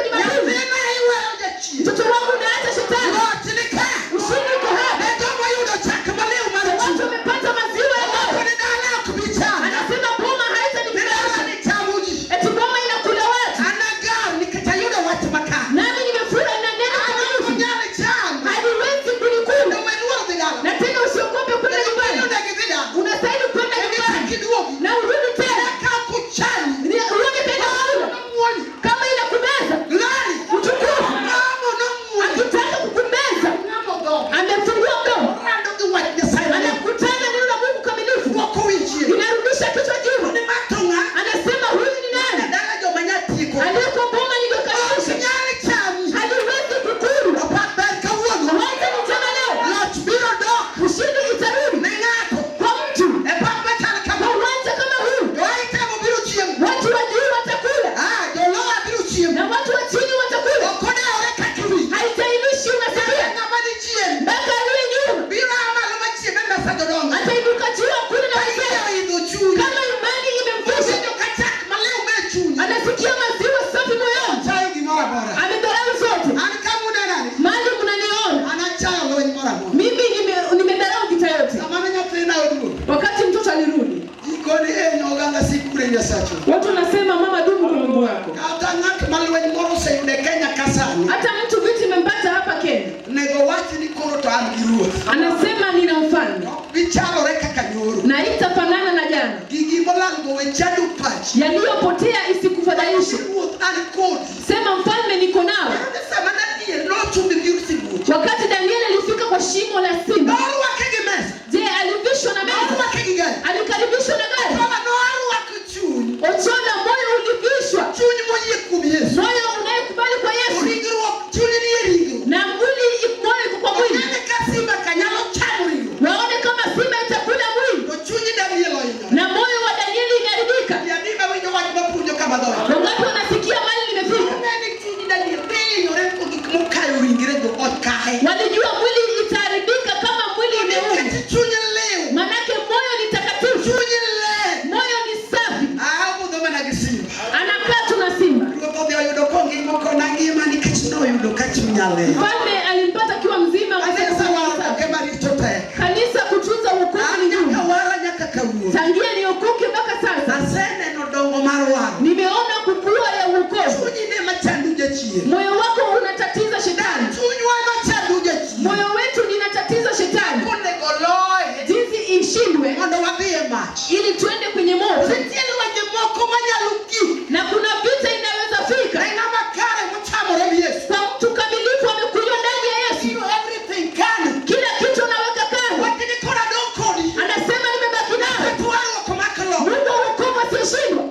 Oseyude Kenya ka sani. Hata mtu vita imempata hapa Kenya, Onego wach ni koro to an gi ruoth. anasema nina mfalme Ok bichalore kaka nyoro. na itafanana na jana. Gigi molal go we chando pachi. Yaliyopotea isikufadhaishe. Ruoth an kodi. Sema mfalme, niko nawe. Kendo sama Daniel nochung' gi sibuoche. Wakati Danieli alifika kwa shimo la simba, Norwake gi mesa. je, alivishwa na meza? Norwake gi gari. Alikaribishwa na gari? Kama norwako chuny. Ochola, moyo ulivishwa, Chuny moyie kuom Yesu. moyo unayekubali kwa Yesu Ringruok chuny ni e ringruok. na mwili, moyo iko kwa mwili. Onene ka simba ka nyalo chamo ringruok. Waone kama simba itakula mwili, To chuny Daniel ohinyore. na moyo wa Danieli imeharibika. Ji adi mawinjo wach mapuonjo kama dhoot. Wangapi wanasikia mali nimefika? Onene chuny Daniel dhi hinyore ko gik mokayo ringrego okaye. Walijua mwili itaharibika kama mwili imeumwa, Nikech chuny liw. manake moyo ni takatifu, Chuny ler. moyo ni safi. Ah, obudho mana gi simba. Anakaa tu na simba. Ruoth odhi oyudo kongima kona ngima nikech noyudo ka chunya ler. Mfalme alimpata akiwa mzima. Kanisa warruok ema richo tek. Kanisa kutunza wokovu An ni nyaka ngumu. wara nyaka kawuono. Tangia niokoke mpaka sasa Aseneno dongo mar warruok. nimeona kukua ya wokovu. Chunyi ne machando jachien. Moyo wako unatatiza shetani, Chunywa ema chando jachien. moyo wetu ninatatiza shetani Onego loye jinsi ishindwe, mondo wadhi e mach. ili tuende kwenye moto, Nitie lwenje moko manyalo gik. na kuna vita inaweza fika Ne ng'ama kare mochamore gi Yesu. kwa mtu kamilifu amekunywa ndani ya Yesu, You everything kano. kila kitu anaweka kando. Wachni koro adong' kodi. Anasema nimebaki nawe, Ket warruok mak lo. Mungu wa wokovu asiyeshindwa.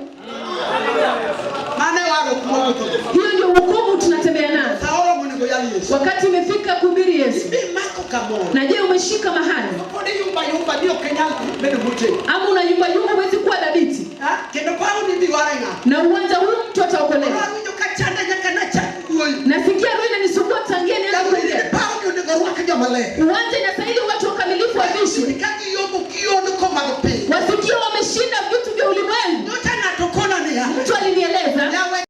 Mano e warruok mawuotho. Hiyo ndio wokovu tunatembea nayo. Sa oromo onego yal Yesu. Wakati imefika kuhubiri Yesu. Ibi mako kamoro. Na je, umeshika mahali Pod iyumba yumba ni ok inyal bedo motegno. ama unayumba yumba, huwezi kuwa dhabiti? Ah, Kendo pawo ni dhi ware ng'ato. Na uwanja huu mtu ataokolewa. Awinjo ka chanda nyaka nachak wuoyo. Nasikia roho inanisumbua tangia nianze Daudi ni kuongea. pawo ni onego rwak joma ler.